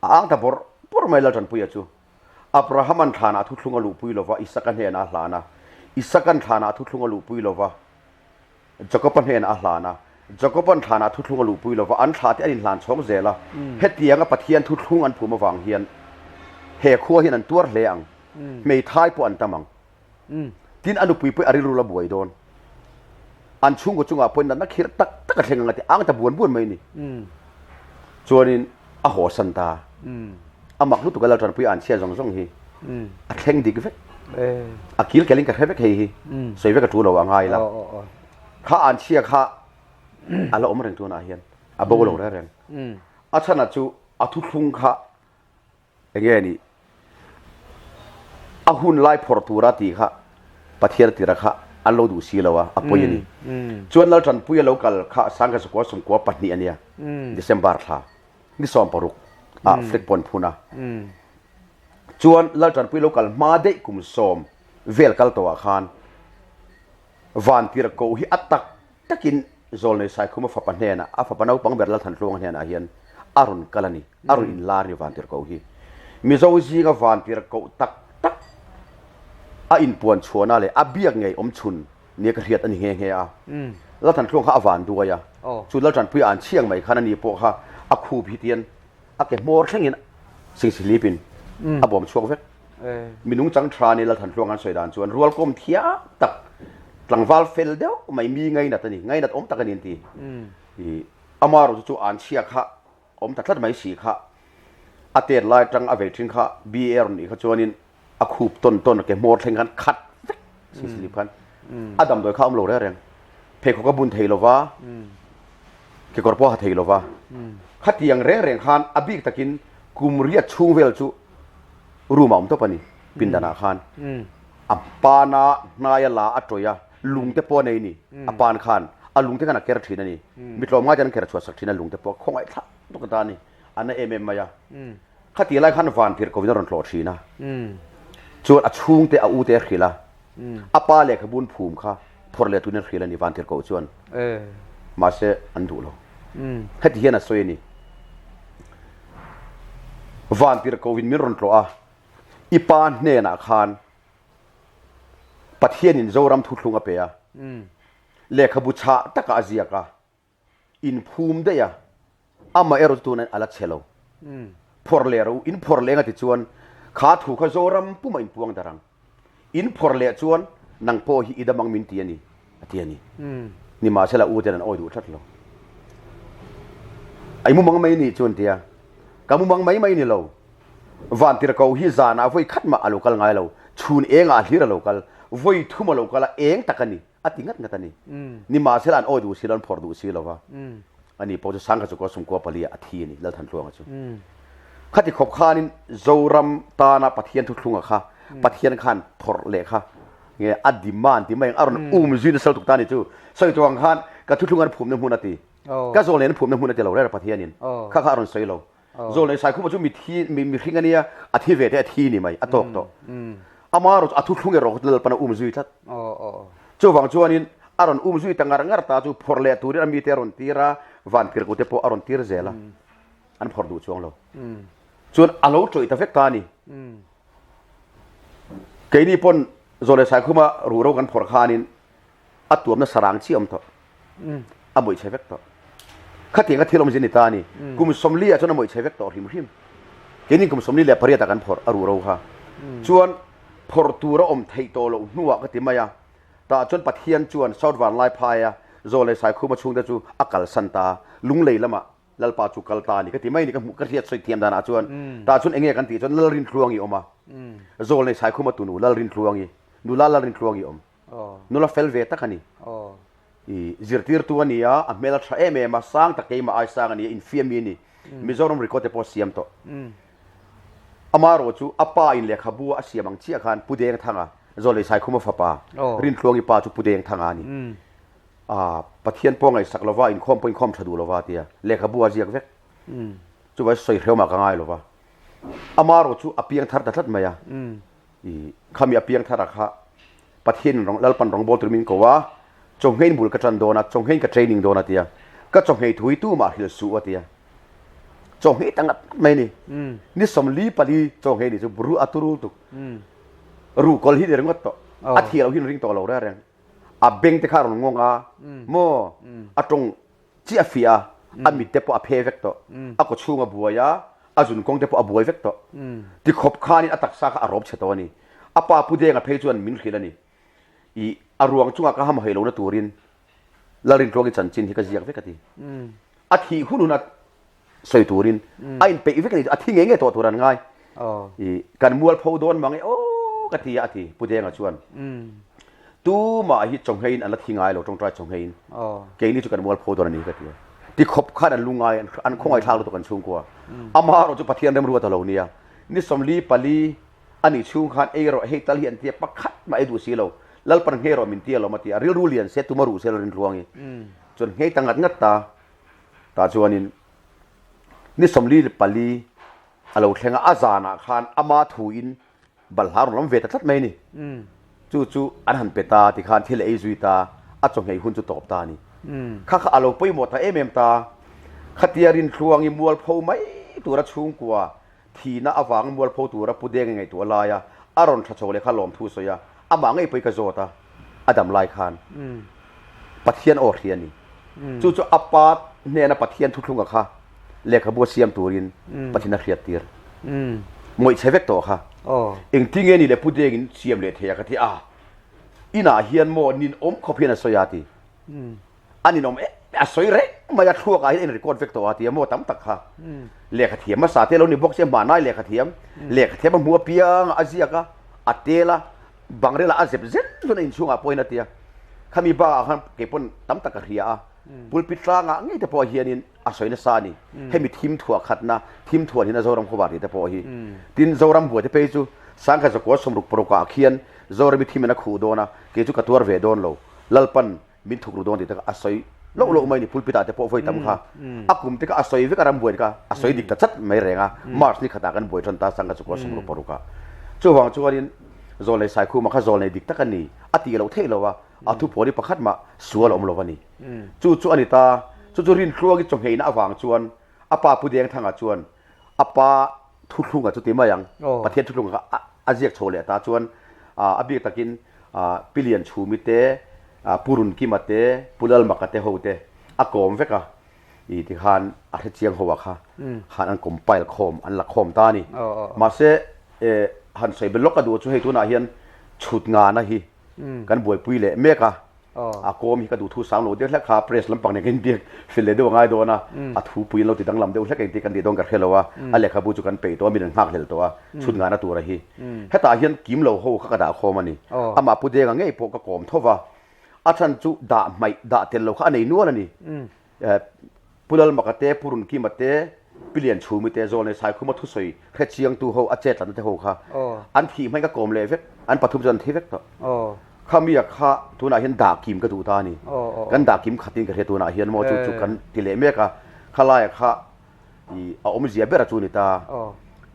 a ang ta bawrh bawrh mai Laltanpuia chu. Abrahaman thlanah thuthlung a luhpui lo va, Isaka hnenah a hlan a. Isakan thlanah thuthlung a luhpui lo va, Jakoba hnenah a hlan a. Jakoban thlanah thuthlung a luhpui lo va, an thlah te an inhlan chhawng zel a. Hetianga Pathian thuthlung an phum avang hian he khua hian an tuar hle ang. Hmeithai pawh an tam ang. Tin, a nupui pawh a rilru la buai dawn. An chhungkaw chungah pawhin natna khirh tak tak a thleng ang a ti ang ta buan buan mai a ni. Chuanin a hawsan ta. A mak lutuk a Laltanpui an chhia zawng zawng hi a thleng dik vek. A kil kelin ka hre vek hei hi. Sawi vek a tu lo a ngai la. Kha an chhia kha a la awm reng tunah hian. A bo lo reng reng. A chhanah chu a thuthlung kha enge ni a hun lai phawrh tura tih kha Pathian tira kha an lo duh si lo a, a pawi a ni. Chuan Laltanpuia lo kal kha Sangha Sakua Sumkua pahnih a nia, December thla ni 16 ah flag pawn phun a. Chuan Laltanpuia lo kal hma daih kum sawm vel kal tawhah khan Vantir koh hi a tak takin Zawlnei Saikhuma fapa hnenah, a fapa naupang ber Lalthantluanga hnenah hian a rawn kal a ni, a rawn inlar a ni Vantirhkoh hi. Mizo zinga Vantirhkoh tak tak a inpuan chhuahna leh a biak ngei awm chhun nia ka hriat a ni nghe nghe a. Lalthantluanga kha a van duai a, chu Laltanpuia an chhiang mai khan ani pawh kha a khup hi tian a ke hmawr thlengin singsihlipin a bawm chhuak vek. Mi nungchang tha ni Lalthantluang an sawi dan chuan rualkawm thiam tak, tlangval fel deuh mai mi ngainat a ni, ngainat awm tak a ni an ti. I amaherawhchu chu an chhia kha awm ta tlat mai si kha a tet lai atang a vei thin kha BA rawn nih kha chuanin a khup tawn tawn a ke hmawr thleng khan khat vek CCTV khan a damdawi kha a awm lo reng reng. Pheikhawk a bun thei lova, kekawr pawh a ha thei lova. Khatiang reng reng khan a bik takin kum riat chhung vel chu room a awm tawp a ni pindanah khan a pana hnaia la a tawih a lung te pawh a nei ni a pan khan a lung te khan a ker thin a ni mi tlawmngai ten an ker chhuah sak thin a lung te pawh khawngaih thlak tuk a ta a ni a na em em mai a khati lai khan van tirh kovin a rawn tlawh thin a chuan a chhungte a u te a hrilh a a pa lehkhabun phum kha phawrh leh turin a hrilh a ni van tirh koh chuan mahse an duh lo heti hian a sawi a ni Van tirhkohin min rawn tlawh a, i pa hnenah khan Pathianin Zoram thuthlung a pe a, lehkhabu chhah takah a ziak a, inphum daih a, amah erawh chu tunah a la chhe lo. Phawrh leh rawh u, in phawrh leh eng a ti chuan kha thu kha Zoram pumah in puang darh ang. In phawrh leh chuan nang pawh hi i dam ang min ti a ni, a ti a ni. Nimahsela u ten an awi duh tlat lo. Ai mumang mai ni chuan tia, ka mumang mai mai ni lo. Vantirhkoh hi zanah vawi khat mah a lo kal ngai lo, chhun engah hlir a lo kal, vawi thum a lo kal a, eng tak a ni. A ti ngat ngat a ni. Nimahsela an awi duh si lo, an phawrh duh si lo va. Ani pawh chu Sangha Chukua Sumkua Palia a thi a ni, Lalthantluanga chu. Khati khawp khanin Zoram tana Pathian thuthlunga kha Pathian khan phawrh leh kha nge a demand ti mai ang a rawn um zui nasa lutuk ta ni chu. Sawi tuang khan ka thuthlung an phumna hmun a ti. Ka zawl nen an phumna hmun a ti lo reng Pathianin. Kha kha a rawn sawi lo. Zawlnei Saikhuma chu mithi mihring a nia, a thi ve te a thi ni mai, a tawk tawh. Ama erawh chu a thuthlung erawh kha Lalpan a um zui tlat. Chuvang chuanin a rawn um zui ta ngar ngar ta chu phawrh leh turin a mite a rawn tir a, Vanpirku te pawh a rawn tir zel a, an phawrh duh chuang lo. Chuan a lo tawih ta vek ta a ni. Keini pawn Zawlnei Saikhuma ruhro kan phawrh khanin a tuamna sarang chiah awm tawh. A mawih chhe vek tawh. Khatiang a thil awmzia ni ta a ni. Kum 40 ah chuan a mawih chhe vek tawh hrim hrim. Keini kum 48 ah kan phawrh a ruhro kha. Chuan phawrh tur a awm theih tawh loh hnuah ka ti mai a. Tah chuan Pathian chuan South Vanlaiphai-a Zawlei Saikhuma chhungte chu a kalsan ta a. Lunglei lamah Lalpa chu kal ta a ni ka ti mai a ni ka hmuh ka hriat sawi thiam danah chuan. Tah chuan enge kan tih chuan Lalrintluangi awm a. Zawlnei Saikhuma tunu Lalrintluangi, nula Lalrintluangi awm. Nula fel ve tak a ni. I zirtirtu a ni a, a hmel a tha em em a, sang tak keimah ai sang a ni a, infiam mi a ni. Mizoram record te pawh a siam tawh. Amaherawh chu a pa in lehkhabu a siam ang chiah khan Pu Dengthanga, Zawlei Saikhuma fapa, Rintluangi pa chu Pu Dengthanga a ni. Pathian pawh ngaihsak lova, inkhawm pawh inkhawm tha duh lova a ti a, lehkhabu a ziak vek. Chuvai sawi hrehawmah ka ngai lova. Amaherawh chu a piang thar ta tlat mai a. I khami a piang thar a kha Pathian in rawng Lalpan rawngbawl tur min ko a, chawnghein bul ka tan dawn a, chawnghein ka training dawn a tia, ka chawnghei thu hi tumah hrilh suh a tia. Chawnghei ta ngat ngat mai ni. Ni 44 chawnghei ni chu ru a turul tuk. Ru kawl hi ni ringawt tawh. A thih loh hi ring tawh lo reng reng. A beng te kha a rawn ngawng a, maw a tawng chiah a fiah a, a mit te pawh a phe vek tawh, a kaw chhung a buai a, a zun kawng te pawh a buai vek tawh. Tikhawp khanin a taksa kha a rawp chhe tawh a ni. A pa Pu Denga phei chuan min hrilh a ni. I a ruang chungah ka ham hawi lohna turin Lalrintluangi chanchin hi ka ziak vek a ti. A thih hun hun a sawi turin a inpeih vek a ni, a thi ngei ngei tawh tur an ngai. I kan mualpho dawn mang e aw ka ti a, a ti Pu Denga chuan. Tumah hi chawngheiin an la thi ngai lo, tawngtai chawngheiin. Keini chu kan mualpho dawn a ni ka ti a. Ti khawp khan an lungai an khawngaih thlak lutuk an chhungkua. Amaherawh chu Pathian remruat a lo nia. Ni 44 a nih chhung khan ei rawh hei tal hi an tia pakhat mah ei duh si lo. Lalpan nghei rawh min tia lawm a ti a, rilru lian se tuma ruh se Lalrintluangi chuan nghei ta ngat ngat ta. Tah chuanin ni 44 a lo thleng a, a zanah khan ama thuin Balhla rawn lam ve ta tlat mai a ni. Chu chu an han pe ta tikhan thil a ei zui ta, a chawhngei hun chu tawp ta a ni. Kha kha a lo pawimawh ta em em ta. Khatia Rinthluangi mualpho mai tura chhungkua thihna avanga mualpho tura Pu Denga ngaihtuah laia a rawn tha chho leh kha lawmthu sawi a, amah ngei pawhin ka zawt a, a dam lai khan Pathian aw hria a ni. Chu chu a pa hnena Pathian thuthlunga kha lehkhabu a siam turin Pathian a hriat tir. Mawih chhe vek tawh kha. Engtin nge ni le Pu Dengin siam leh thei a ka ti a, inah hian maw ninawm khawp hian a sawi a ti. A ninawm em a sawi reng mai a, thluakah hian a in record vek tawh a ti a maw tam tak kha. Lehkha thiam hmasa te lo ni bawk se hmanai lehkha thiam, lehkha thiam a hmu apiang a ziak a, a tel a, bangrel ah a zep zen zen a inchhungah pawhin a ti a. Khami bakah khan kei pawn tam tak ka hria a, pulpit tlangah ngei te pawh hianin a sawi nasa a ni. Hemi thim thuah khatna, thim thuah hina Zoram khawvar tih te pawh hi. Tin, Zoram buai te phei chu Sangkhat zakua 66 ah khian Zorami thim in a khuh dawn a, kei chu ka tuar ve dawn lo. Lalpan min thuk ru dawn tih te kha a sawi loh loh mai a ni. Pulpit ah te pawh vawi tam kha a kum te kha a sawi vek a, ram buai kha a sawi dik ta chat mai reng a. March ni khatah kan buai tan ta Sangkhat zakua 66 ah. Chuvang chuanin Zawlnei Saikhuma kha zawlnei dik tak a ni a tih loh theih lo a, a thupuan hi pakhat mah sual a awm lo a ni. Chu chu a ni ta. Chu chu Rintluangi chawngheihna avang chuan a pa Pu Dengthanga chuan a pa thuthlunga chu ti mai ang, Pathian thuthlunga kha a ziak chho leh ta chuan a bik takin Pi Lianchhumi te, Pu Runkima te, Pu Lalmaka te ho te a kawm vek a. I tikhan a hrechiang ho ah kha khan an compile khawm, an la khawm ta a ni. Mahse han sawi bel lawk a duh chu hei tunah hian chhut ngana hi kan buaipui leh mek a, a kawm hi ka duh thu sang lo deuh hlek kha press lampang nen kan inbiak fel leh deuh a ngai dawn a, a thupui an lo ti danglam deuh hlek engtin kan tih dawn ka hre lo a, a lehkhabu chu kan peih tawh a, min an nghak hlel tawh a, chhut ngahna tura hi. Hetah hian kim lo ho kha ka dah khawm a ni. Amah Pu Denga ngei pawh ka kawm tho va, a chhan chu dah hmaih dah tel lo kha a nei nual a ni. Pu Lalmaka te, Pu Runkima te, Pi Lianchhumi te, Zawlnei Saikhuma thusawi hrechiangtu ho, a chetlatna te ho kha an thih hmain ka kawm leh vek, an pathum chuan an thi vek tawh. Khamia kha tunah hian dah kim ka duh ta a ni. Kan dah kim khatin ka hria tunah hian maw chu chu kan ti leh mek a, khalaiah kha i a awmzia ber a chu ni ta.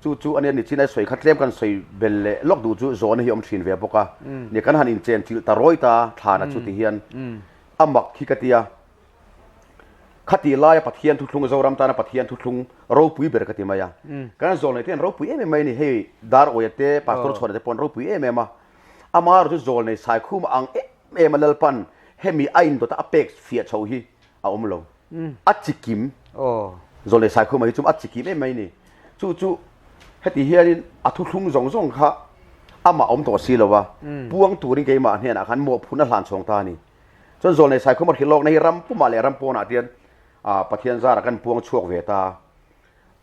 Chu chu ania nichin a sawi kha tlem kan sawi bel leh lawk duh chu zawhna hi a awm thin ve bawk a. Nia kan han inchen chilh ta rawi ta thlana chu ti hian a mak hi ka ti a. Khati laia Pathian thuthlung, Zoram tana Pathian thuthlung ropui ber ka ti mai a. Kan zawlnei te an ropui em em mai a ni. Hei Dar Awia te, Pastor Chhuana te pawh an ropui em em a. Amaherawh chu zawlnei Saikhuma ang em em a Lalpan hemi a indawta a pek fiah chho hi a awm lo. A chikim. Zawlnei Saikhuma hi chu a chikim em mai a ni. Chu chu heti hianin a thuthlung zawng zawng kha amah awm tawh si lo a, puang turin keimah hnenah khan mawhphurhna hlan chhawng ta a ni. Chuan Zawlnei Saikhuma hrilh lawkna hi ram pumah leh ram pawnah tian Pathian zarah kan puang chhuak ve ta.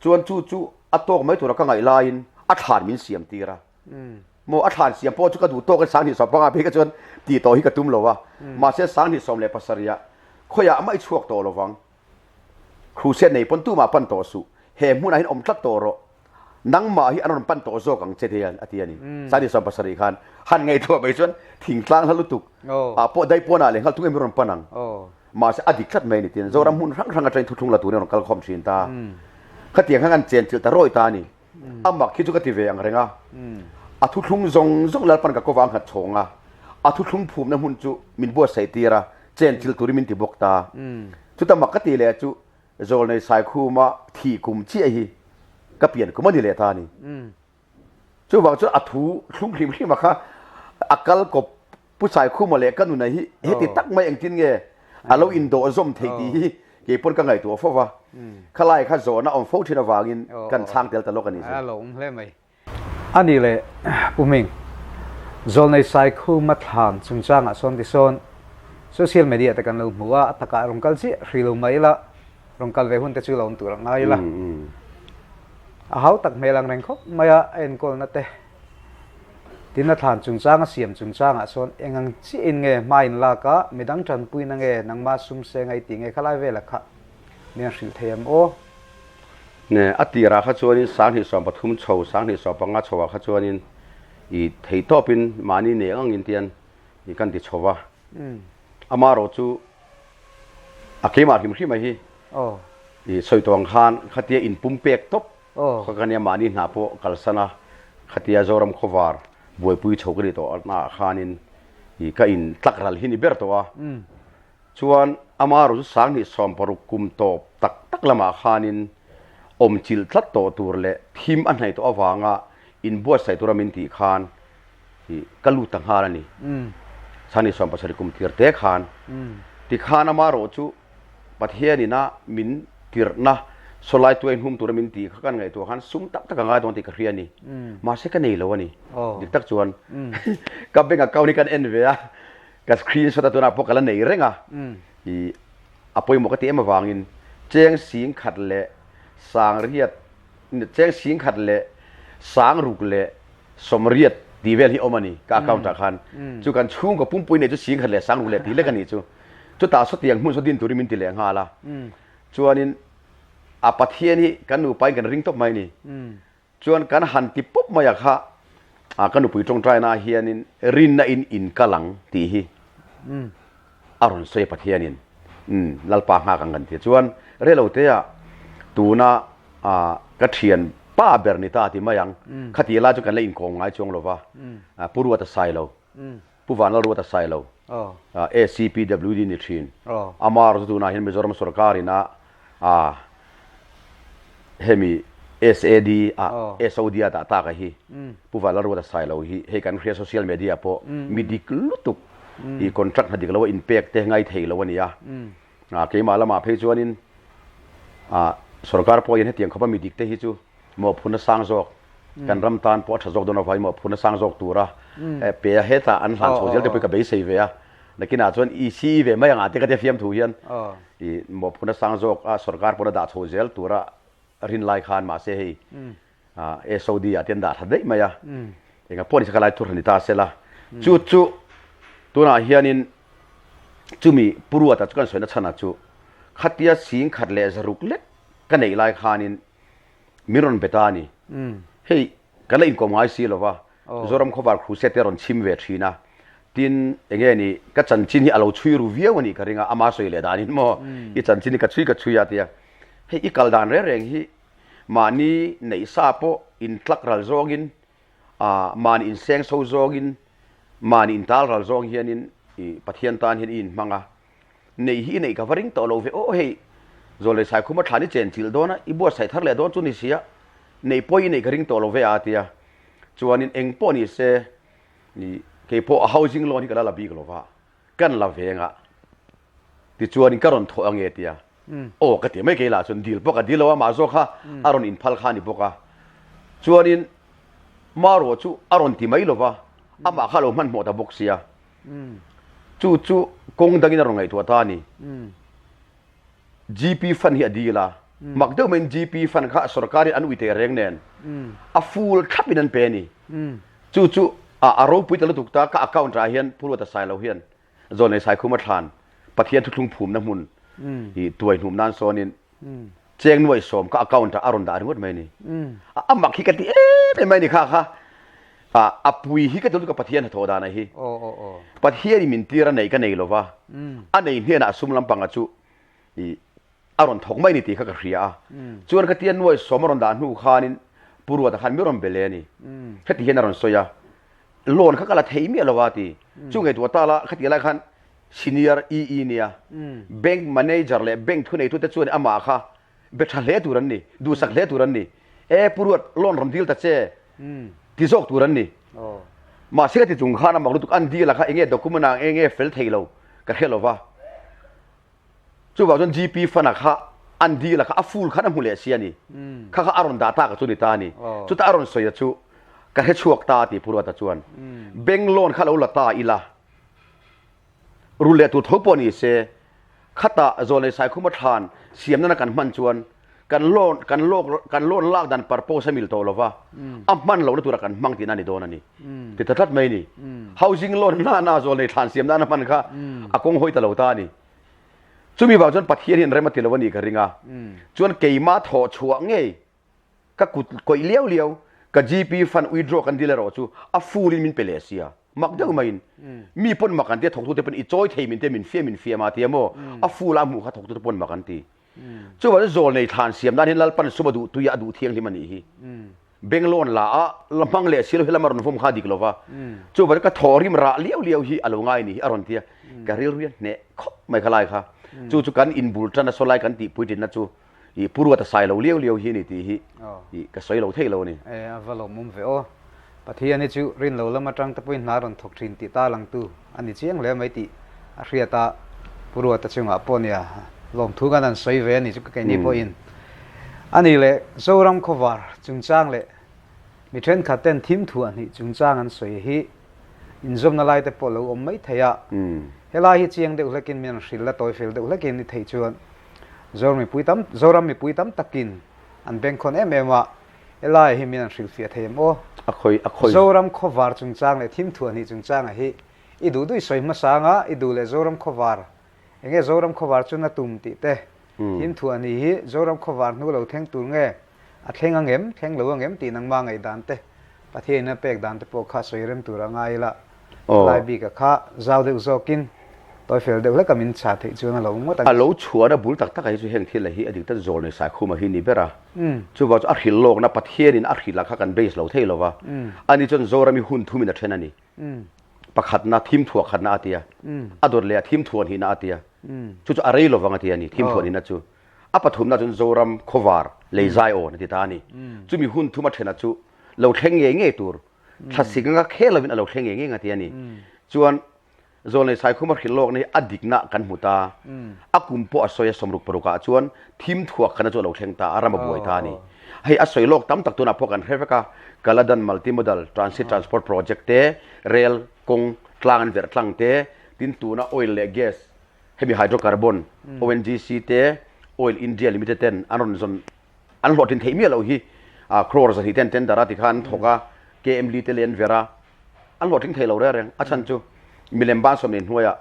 Chuan chu chu a tawk mai tura ka ngaih laiin a thlan min siam tir a. Maw a thlan siam pawh chu ka duh tawk in 2015 phei kha chuan tih tawh hi ka tum lo a. Mahse 2017 ah khawiah mah i chhuak tawh lovang. Crusade nei pawn tumah pan tawh suh. He hmunah hian awm tlat tawh rawh. Nangmah hi an rawn pan tawh zawk ang che hian a ti a ni. 2017 khan han ngaihtuah mai chuan thingtlang hla lutuk ah pawh daipawnah leh nghal tung em hi rawn pan ang. Mahse a dik tlat mai a ni tin Zoram hmun hrang hrang atangin thuthlung la turin a rawn kal khawm thin ta. Khatiang khan kan chen chilh ta rawi ta a ni. A mak hi chu ka ti ve ang reng a. A thuthlung zawng zawng Lalpan ka kawva a nghat chhawng a. A thuthlung phumna hmun chu min buatsaih tir a, chen chilh turin min ti bawk ta. Chuta mak ka ti leh chu Zawlnei Saikhuma thih kum chiah hi ka pian kum a ni leh ta a ni. Chuvang chuan a thu thlung hrim hrim a kha a kal kawp Pu Saikhuma leh ka nuna hi heti tak mai engtin nge a lo indawh zawm thei tih hi kei pawn ka ngaihtuah fo va. Khalai kha zawhna awm fo thin avangin kan chhang tel ta lawk a ni chu. A lo awm hle mai. A ni le Pu Hming, Zawlnei Saikhuma thlan chungchangah sawn tisawn social media te kan lo hmu a, a takah rawn kal chiah hrih lo mai ila, rawn kal ve hun te chu lo awm tur a ngai ila. A hau tak hmel ang reng khawp mai a, a enkawlna te tin a thlan chungchang a siam chungchangah sawn eng ang chiahin nge hma in lak a, midang tanpuina nge nangma sum se ngai tih nge khalai vela kha. Min han hrilh thei ang aw. Ne, a tirah kha chuanin 2013 chho, 2015 chhoah kha chuanin i theihtawpin mahni nei ang angin tian i kan ti chho va. Amaherawh chu a keimah hrim hrim a hi i sawi tawh ang khan khatia inpumpek tawp kha ka nia mahni hna pawh kalsan a, khatia Zoram khawvar buaipui chho ka ni tawh naah khanin i ka in tlak ral hi ni ber tawh a. Chuan amaherawh chu 2016 kum tawp tak tak lamah khanin awm chilh tlat tawh tur leh thim a hnaih tawh avanga inbuatsaih tura min tih khan i ka lut ta nghal a ni. 2017 kum tir te khan tikhan amaherawh chu Pathianin a min tirhna sawlai tuai hnum tura min tih kha kan ngaihtuah khan sum tak tak a ngai dawn tih ka hria a ni. Mahse ka nei lo a ni. Dik tak chuan ka bank account hi kan en ve a. Ka screenshot a tunah pawh ka la nei reng a, i a pawimawh ka ti em avangin cheng sing khat leh sang riat cheng sing khat leh sang ruk leh sawm riat tih vel hi awm a ni ka account ah khan. Chu kan chhungkaw pumpui nei chu sing khat leh sang ruk leh tih lek a nih chu. Chutah sawtiang hmun saw din turin min ti leh nghal a. Chuanin a Pathian hi kan nupa in kan ring tawp mai a ni. Chuan kan han ti pawp mai a kha ka nupui tawngtaina ah hianin rinna in in kal ang tih hi a rawn sawi a Pathianin Lalpa nghak ang kan ti a. Chuan relo te ah tuna ka thian pa ber ni ta ti mai ang khati lai chu kan la inkawm ngai chuang lo va, Pu Ruata Sailo. Pu Vanlalruata Sailo, ACPWD ni thin. Amar chu tunah hian Mizoram sorkarin a hemi SAD a SOD a dah tak a hi Pu Vanlalruata Sailo hi hei kan hria social media pawh mi dik lutuk i contract hna dik lo a inpek te ngai thei lo a ni a. Keimah lamah phei chuanin sorkar pawh hian hetiang khawpa mi dik te hi chu mawhphurhna sang zawk kan ram tan pawh a tha zawk dawn avangin mawhphurhna sang zawk tura pe a hetah an hlan chho zel te pawh ka beisei ve a nakinah chuan ECE ve mai angah te ka tia fiam thu hian i mawhphurhna sang zawk a sorkar pawn a dah chho zel tura rin lai khan mahse hei SOD ah te an dah tha daih mai a enga pawh ni se ka lai thurh a ni ta sela chu chu tunah hianin chumi Puruata chu kan sawina chhanah chu khatia sing khat leh zaruk lek ka neih lai khanin min rawn be ta a ni. Hei kan la inkawm ngai si lo va, Zoram Khawvar Crusade te a rawn chhim ve thin a, tin enge ni ka chanchin hi a lo chhui ru viau a nih ka ring a, ama sawi leh danin maw i chanchin hi ka chhui ka chhui a tia, hei i kal dan reng reng hi mahni neih sa pawh intlak ral zawngin mahni inseng so zawngin mahni intal ral zawng hianin i Pathian tan hian i inhmang a, Nei hi i neih ka va ring tawh lo ve aw hei, Zawlei Saikhuma thlan i chen chilh dawn a, i buatsaih thar leh dawn chu ni sia, neih pawh i neih ka ring tawh lo ve a tia. Chuanin eng pawh ni se, kei pawh a housing loan hi ka la la bik lo va, kan la veng a, tichuanin ka rawn thawh ange tia. Aw ka ti mai kei lah chuan dil pawh ka dil lo a, mah zawk kha a rawn inphal kha a ni bawk a. Chuanin Maruah chu a rawn ti mai lo va, amah kha a lo hmanhmawh ta bawk sia. Chu chu kawng dangin a rawn ngaihtuah ta a ni. GP fund hi a dil a, mak deuh maiin GP fund kha sorkarin an ui teh reng nen a full thlapin an pe a ni. Chu chu a ropui ta lutuk ta, ka account ah hian Pu Ruata Sailo hian Zawnei Saikhuma thlan Pathian thuthlung phumna hmun i tuai hnum nan sawnin Cheng nuai sawm ka account ah a rawn dah ringawt mai a ni. A mak hi ka ti em em mai a ni kha kha. A pui hi ka ti lutuk a Pathian hnathawh dan a hi. Pathian in min tir a neih ka nei lova, a nei hnenah a sum lampanga chu i a rawn thawk mai a ni tih kha ka hria a. Chuan ka tia nuai sawm a rawn dah hnu khanin Pu Ruata khan mi rawn be le a ni. Heti hian a rawn sawi a, loan kha ka la thei miah lo a ti. Chu ngaihtuah ta la khati lai khan Senior EE nia. Bank manager leh bank thuneitute chuan amah kha be tha hle tur an ni, duhsak hle tur an ni. E Pu Ruat, loan rawn dil ta che ti zawk tur an ni. Mahse ka ti chung khan a mak lutuk an deal a kha enge document ah enge fel thei lo ka hre lo va. Chuvang chuan GP fund ah kha an deal a kha a full khan a hmu leh si a ni. Kha kha a rawn dah tak a chu ni ta a ni. Chutah a rawn sawi a chu ka hre chhuak ta a ti Pu Ruata chuan. Bank loan kha lo la ta ila. Rul leh tur tho pawh ni se, khatah Zawlnei Saikhuma thlan siam nana kan hman chuan kan loan kan lawk kan loan lak dan purpose a mil tawh lo va, a hman lohna tura kan hmang tihna a ni dawn a ni. Ti ta tlat mai a ni. Housing loan nana Zawlnei thlan siam nana hman kha a kawng hawi ta lo ta a ni. Chumi vang chuan Pathian hian rem a ti lo a nih ka ring a. Chuan keimah thawh chhuah ngei ka kut kawih liau liau ka GP fund withdraw kan dil erawh chu a full in min pe leh sia. Mak deuh maiin mi pawn mak an ti a, thawktute pawn i chawi thei min tia min fiam min fiam a tia maw a full a hmuh kha thawktute pawn mak an ti. Chuvang chuan zawlnei thlan siam nan hian Lalpan sum a duh tui a, a duh thianghlim a nih hi. Benglawn la a, la hmang leh si lo hi lama rawn vawm kha a dik lo va. Chuvang ka thaw rim rah liau liau hi a lo ngai ni hi a rawn ti a, ka rilru hian hneh khawp mai kha lai kha. Chu chu kan inbul tan a saw lai kan tihpui tinna chu i Pu Ruata sai lo liau liau hi a ni tih hi i ka sawi lo thei lo a ni. E, a va lawmawm ve aw. Pathian hi chu rin lo lam atang te pawhin hna rawn thawk thin tih ta langtu a ni chiang hle mai tih a hriat a, Pu Ruata chungah pawh nia lawmthu kan han sawi ve a ni chu ka keini pawhin a ni leh Zoram khawvar chungchang leh mi thenkhat ten thim thuah hnih chungchang an sawi hi inzawmna lai te pawh lo awm mai thei a, helai hi chiang deuh hlekin min an hrilh la tawi fel deuh hlekin i theih chuan Zoram mipui tam Zoram mipui tam takin an bengkhawn em em a, helai hi min an hrilhfiah thei em aw? A khawi a khawi. Zoram khawvar chungchang leh thim thuah hnih chungchangah hi I duh duh i sawi hmasa anga i duh leh Zoram khawvar enge Zoram khawvar chu na tum tih te thim thuah ni hi Zoram khawvar hnu lo thleng tur nge a thleng ang em thleng lo ang em tih nangma ngaih dan te Pathian in a pek dan te pawh kha sawi rem tur a ngai ila lai bik a kha zau deuh zawk in tawi fel deuh hlek a min chah theih chuan a lo ngawt ang. A lo chhuahna bul tak tak ah hi chu heng thil hi a dik tak zawl nei Saikhuma hi ni ber a, chuvang chu a hrilh lawkna Pathian in a hrilh ah kha kan base lo thei lo va, ani chuan Zoram hi hun thum in a then a ni. Pakhatna thim thuah khatna a ti a, a dawt leh a thim thuah hnihna a ti a, chu chu a rei lovang a ti a ni, thim thuah hnihna chu. A pathumna chuan Zoram khawvar lei zai awn a ti ta a ni. Chumi hun thuma thena chu lo thleng ngei ngei tur, thlasik anga khel lovin a lo thleng ngei ngei ang a ti a ni. Chuan Zawlnei Saikhuma hrilh lawkna hi a dikna kan hmu ta. A kum pawh a sawi a, 66 ah chuan thim thuak khatna chu a lo thleng ta, a ram a buai ta a ni. Hei a sawi lawk tam tak tunah pawh kan hre vek a, Kaladan Multimodal Transit Transport Project te, rail kawng tlang an verh tlang te, tin tuna oil leh gas hemi hydrocarbon ONGC te, Oil India Limited ten an rawn zawn an hlawhtlin theih miah loh hi crore 200 ten tender a tikhan an thawk a, KML te leh an verh a. An hlawhtling thei lo reng reng. A chhan chu milem ban sawmni hnuaiah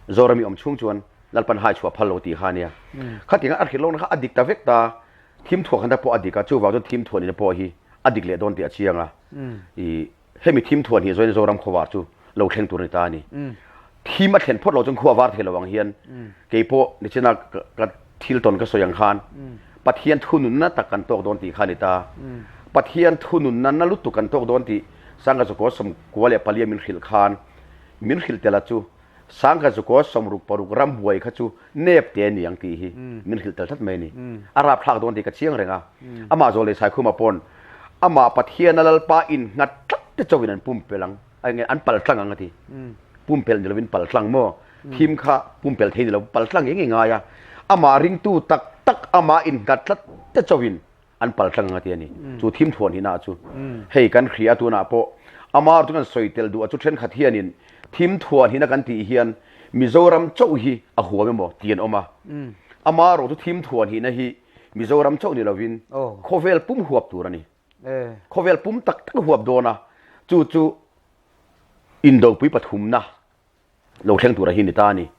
Zorami awm chhung chuan Lalpan hai chhuah phal lo tih kha a nia. Khatinga a hrilh lohna kha a dik ta vek ta. Thim thuah khan pawh a dik a, chuvang chuan thim thuah nihna pawh hi a dik leh dawn tih a chiang a. I hemi thim thuah hnih zawin Zoram khawvar chu lo thleng tur a ni ta a ni. Thim a thlen phawt lo chuan khua var thei lo ang hian kei pawh nichina ka thil tawn ka sawi ang khan Pathian thununna tak kan tawk dawn tih kha a ni ta. Pathian thununna na lutuk kan tawk dawn tih Sangha Zukua 94 min hrilh khan min hrilh tel a chu Sangha Zukua 66 ramhuai kha chu nep te a ni ang tih hi min hrilh tel tlat mai a ni. A rapthlak dawn tih ka chiang reng a. Amah Zawlei Saikhuma pawn amah Pathiana Lalpa innghat tlat te chauhin an pumpelh ang. Enge an pal tlang ang a ti. Pumpelh ni lovin pal tlang maw? Thim kha pumpelh thei ni lo pal tlang eng nge ngai a. Amah ringtu tak tak amah innghat tlat te chauhin an pal tlang ang a ti a ni. Chu thim thuan hi na chu. Hei kan hria tunah pawh amah chu kan sawi tel duh a chu thenkhat hianin thim thuan hi na kan tih hian Mizoram chauh hi a huam emaw ti an awm a. Amah erawh chu thim thuan hi na hi Mizoram chauh ni lovin khawvel pum huap tur a ni. Khawvel pum tak tak huap dawn a, chu chu indopui pathumna lo thleng tura hi ni ta a ni.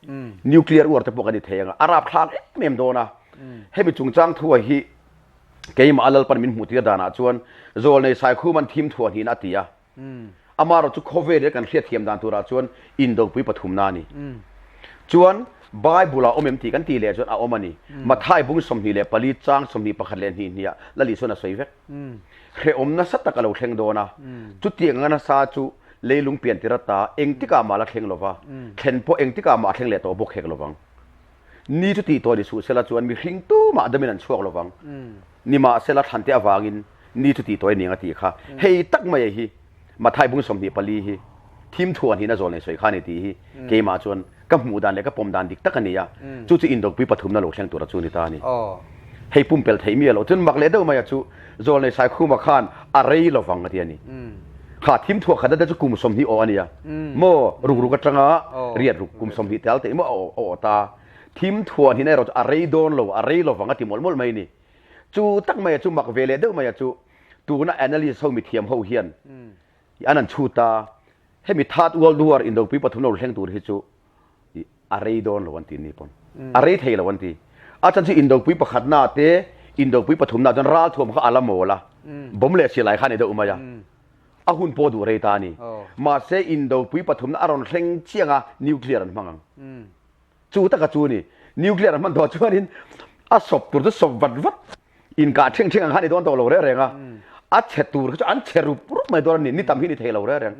Nuclear war te pawh kan ni thei ang a, a rapthlak em em dawn a. Hemi chungchang thu hi keimah a Lalpan min hmuh tir danah chuan Zawlnei Saikhuman thim thuah hnihin a ti a. Amaherawhchu khawvel hi kan hriatthiam dan turah chuan indopui pathumna a ni. Chuan Bible ah awm em tih kan tih leh chuan a awm a ni. Mathai bung 24 chang 21 leh hnih hniah Lali chuan a sawi vek. Hrehawm nasa tak a lo thleng dawn a, chutiang anga nasa chu leilung pian tir ata engtikah mah la thleng lo va, thlen pawh engtikah mah a thleng leh tawh bawk hek lo vang. Ni chu tih tawh ni suh sela chuan mihring tumah damin an chhuak lo vang. Nimahsela thlante avangin ni chu tih tawh i ning a tih kha. Hei tak mai hi Mathai bung 24 hi thim thuan hian a zawl nei sawi kha a ni tih hi keimah chuan ka hmuh dan leh ka pawm dan dik tak a ni a. Chu chu indawkpui pathumna lo thleng tura chu a ni ta a ni. Hei pumpelh theih miah loh chuan mak leh deuh mai a chu Zawlnei Saikhuma khan a rei lovang a ti a ni. Kha thim thuah khat te chu kum 20 aw a nia. Maw ruk ruk atanga riat ruk kum 20 tel te maw a aw ta. Thim thuan hi erawh chu a rei dawn lo, a rei lovang a ti mawlh mawlh mai a ni. Chu tak mai a chu mak ve leh deuh mai a chu tuna analyst ho mithiam ho hian an han chhut a, hemi Third World War indopui pathum lo thleng tur hi chu a rei dawn lo an ti ni pawn. A rei thei lo an ti. A chhan chu indopui pakhatna te, indopui pathumna chuan ralthuam kha a la mawl a, bomb leh silai kha a ni deuh mai a. A hun pawh duh rei ta a ni. Mahse indopui pathumna a rawn thleng chiang a, nuclear an hmang ang. Chu taka chu a ni. Nuclear an hman tawh chuanin a sawp tur chu sawp vat vat inkah ṭhing ṭhing ang kha a ni dawn tawh lo reng reng a. A chhe tur kha chu an chhe rup rup mai dawn a ni. Ni tam hi ni thei lo reng reng.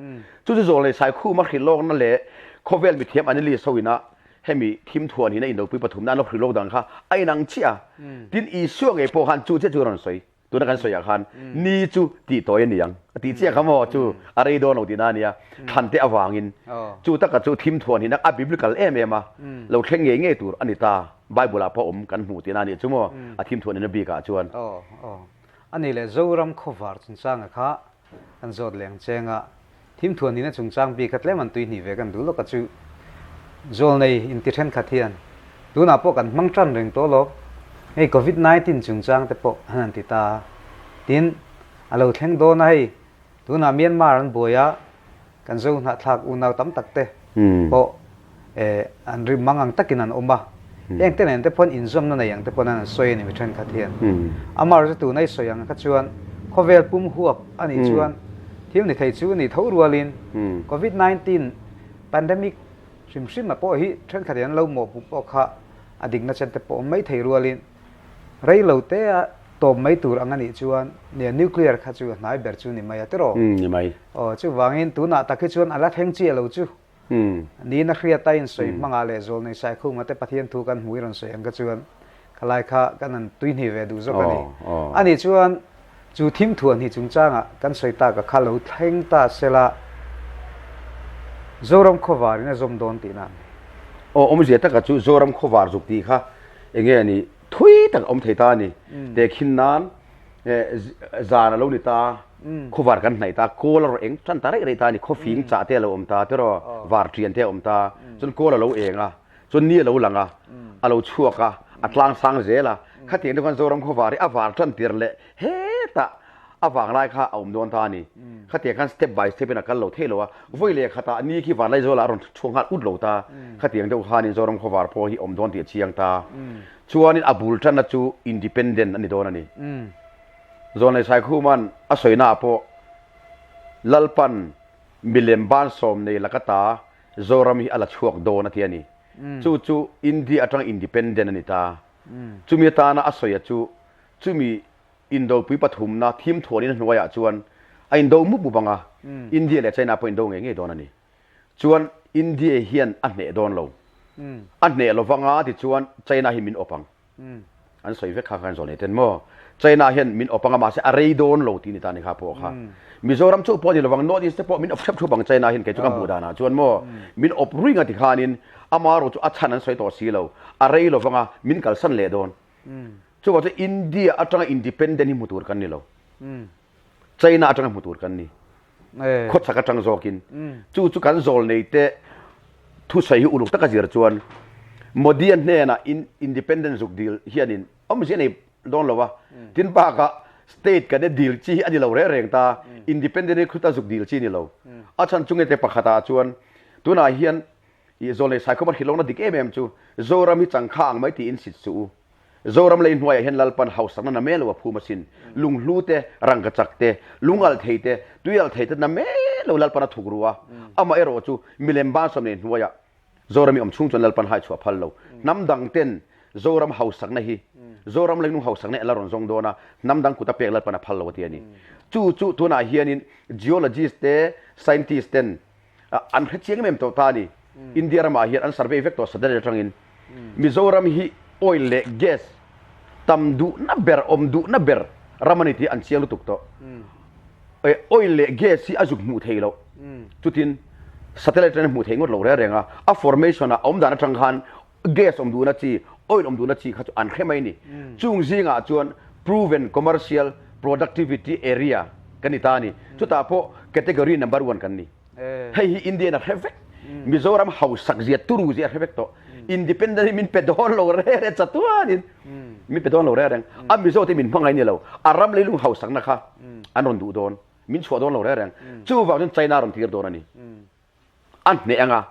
Chu chu zawlnei Saikhuma hrilhlawkna leh khawvel mithiam Annelies ho ina hemi thim thuan hina indopui pathumna an lo hrilhlawk dan kha a inang chiah a. Tin, Isua ngei pawh khan chu chiah chu a rawn sawi. Tuna kan sawiah khan ni chu tih tawi a ni ang a tih chiah kha maw chu a rei dawn lo tihna a nia. Thlan te avangin chu taka chu thim thuan hi a biblical em em a, lo thleng ngei ngei tur a ni ta. Bible ah pawh awm kan hmuh tihna a nih chu maw a thim thuan in a bikah chuan. Aw aw a ni leh Zoram khawvar chungchanga kha Kan zawt leng cheng a, thim thuan nihna chungchang bik kha tlem an tui hnih ve kan duh lawk a chu. Zawlnei inti thenkhat hian tunah pawh kan hmang tan reng tawh lawk, hei Covid 19 chungchang te pawh an han ti ta a, tin a lo thleng dawn a hei tunah Myanmar an buai a, Kan zo hnahthlak unau tam tak te pawh an rim mang ang takin an awm a, heng te nen te pawhin inzawmna nei ang te pawhin an sawi a ni mi thenkhat hian. Amah erawh chu tuna i sawi ang kha chuan khawvel pum huap a nih chuan thil ni thei chu a nih tho rualin Covid 19 pandemic hrim hrim a pawh hi thenkhat in an lo mawhpuh pawh kha a dikna chen te pawh awm mai thei rualin Rei lo te a tawp mai tur ang a nih chuan nia nuclear kha chu a hnai ber chu ni mai a tiraw? Umm ni mai. Aw chuvangin tunah tak hi chuan a la thleng chiah lo chu. Umm. Niin a hriat a insawi hmangah leh Zawlnei Saikhuma te Pathian thu kan hmuh i rawn sawi ang kha chuan khalai kha kan han tuihnih ve duh zawk a ni. A nih chuan chu thim thuah hnih chungchangah kan sawi tak a kha lo thleng ta sela Zoram khawvar in a zawm dawn tihna a ni. Aw awmzia taka chu Zoram khawvar zuk tih kha Enge a nih? Thui tak a awm thei ta a ni. Tehkhin nan zan a lo ni ta, khuvar kan hnaih ta, kawl a rawn eng tan ta raih raih ta a ni. Khawfing chah te a lo awm ta tiraw, var ṭian te a awm ta, chuan kawl a lo eng a, chuan ni a lo lang a, a lo chhuak a, a tlang sang zel a. Khatiang te khan Zoram khuavar hi a var tan tir leh hetah a vanglai kha a awm dawn ta a ni. Khatiang khan step by step in a kal lo thei lo a, vawi leh khatah ni khi Vanlaizuala a rawn chhuak nghal ut lo ta. Khatiang deuh khanin Zoram khawvar pawh hi awm dawn tih a chiang ta. Chuanin a bul tanna chu independent a ni dawn a ni. Zawnlei Saikhuman a sawina ah pawh Lalpan milem ban sawm nei laka ta Zoram hi a la chhuak dawn a ti a ni. Chu chu India atanga independent a ni ta. Chumi atana a sawia chu chumi Indopui pathumna thim thuanin a hnuaiah chuan a indo mup mup ang a, India leh China pawh indo ngei ngei dawn a ni. Chuan India hian a hneh dawn lo. A hneh lo vanga tichuan China hi min awp ang. An sawi vek kha khan zawn eten maw? China hian min awp ang a mahse a rei dawn lo tih ni ta ni kha pawh kha. Mizoram chu pawh ni lovang North East te pawh min awp hrep thup ang China hian kei chu ka hmuh danah chuan maw min awp ruih nga tikhanin amaherawhchu a chhan an sawi tawh si lo. A rei lo vanga min kalsan leh dawn. Chuvang chuan India atanga independent hi hmu tur kan ni lo. China atanga hmu tur kan ni. Khawchhak atang zawkin. Chu chu kan zawl nei te thusawi hi uluk taka zir chuan Modi-a hnenah independent zuk dil hianin awmzia nei dawn lo a. Tin bakah state kan e dil chi hi a ni lo reng reng ta. Independent hi khuta zuk dil chi a ni lo. A chhan chu nge te pakhatah chuan tunah hian I Zawlnei Saikhawm a hrilhawkna dik em em chu Zoram hi changkha ang mai tiin sit suh u. Zoram lei hnuaiah hian Lalpan hausakna na mel lo a phum asin. Lunghlu te, rangkachak te, lungalh thei te, tuialh thei te na mel lo Lalpan a thuk ru a. Amah erawh chu milem bansawm nei hnuaiah Zoram i awm chhung chuan Lalpan hai chhuah phal lo. Hnam dang ten Zoram hausakna hi Zoram leilung hausakna hi a la rawn zawng dawn a, hnam dang kut a pek Lalpan a phal lo a ti a ni. Chu chu tunah hianin geologist te, scientist ten An hre chiang em em tawh ta a ni. India ramah hian an survey vek tawh satellite atangin. Mizoram hi oil leh gas tam duhna ber, awm duhna ber ram a ni tih an chiang lutuk tawh. Oil leh gas hi a zuk hmuh theih loh. Chutin satellite atangin hmuh theih ngawt lo reng reng a. A formation a awm dan atang khan gas awm duhna chi, oil awm duhna chi kha chu an hre mai a ni. Chung zingah chuan proven commercial productivity area kan ni ta a ni. Chutah pawh category number one kan ni. Hei hi India in a hre vek. Mizoram hausak zia turu zia a hre vek tawh. Independent hi min pe dawn lo reng reng chatuanin min pe dawn lo reng reng. A Mizo te min hmangaih ni lo. A ram leilung hausakna kha an rawn duh dawn. Min chhuah dawn lo reng reng. Chuvang chuan China rawn tir dawn a ni. A hneh anga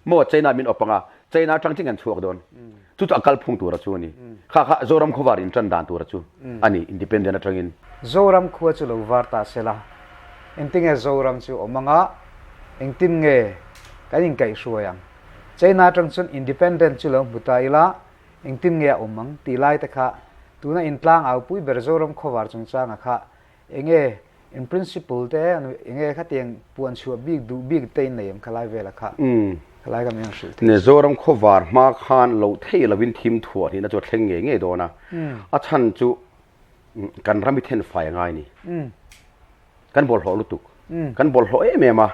maw China min awp anga China atang chin kan chhuak dawn. Chu chu a kalphung tura chu a ni. Kha kha Zoram khawvar intan dan tura chu a ni, independent atangin. Zoram khua chu lo var ta se la, engtinge Zoram chu awm anga, engtin nge kan inkaihhruai ang? China atang chuan independent chu lo hmu ta ila, engtin nge a awm ang tih lai te kha tuna intlang aupui ber Zoram khawvar chungchanga kha Enge in principle te enge khatiang puan chhuah bik duh bik te in nei em khalai vela kha khalai ka min hrilh thei. Mizoram khawvar hma khan lo thei lovin thim thuah hnihna chu a thleng ngei ngei dawn a, a chhan chu kan ram hi then fai a ngai ni. Kan bawlhhlawh lutuk, kan bawlhhlawh em em a,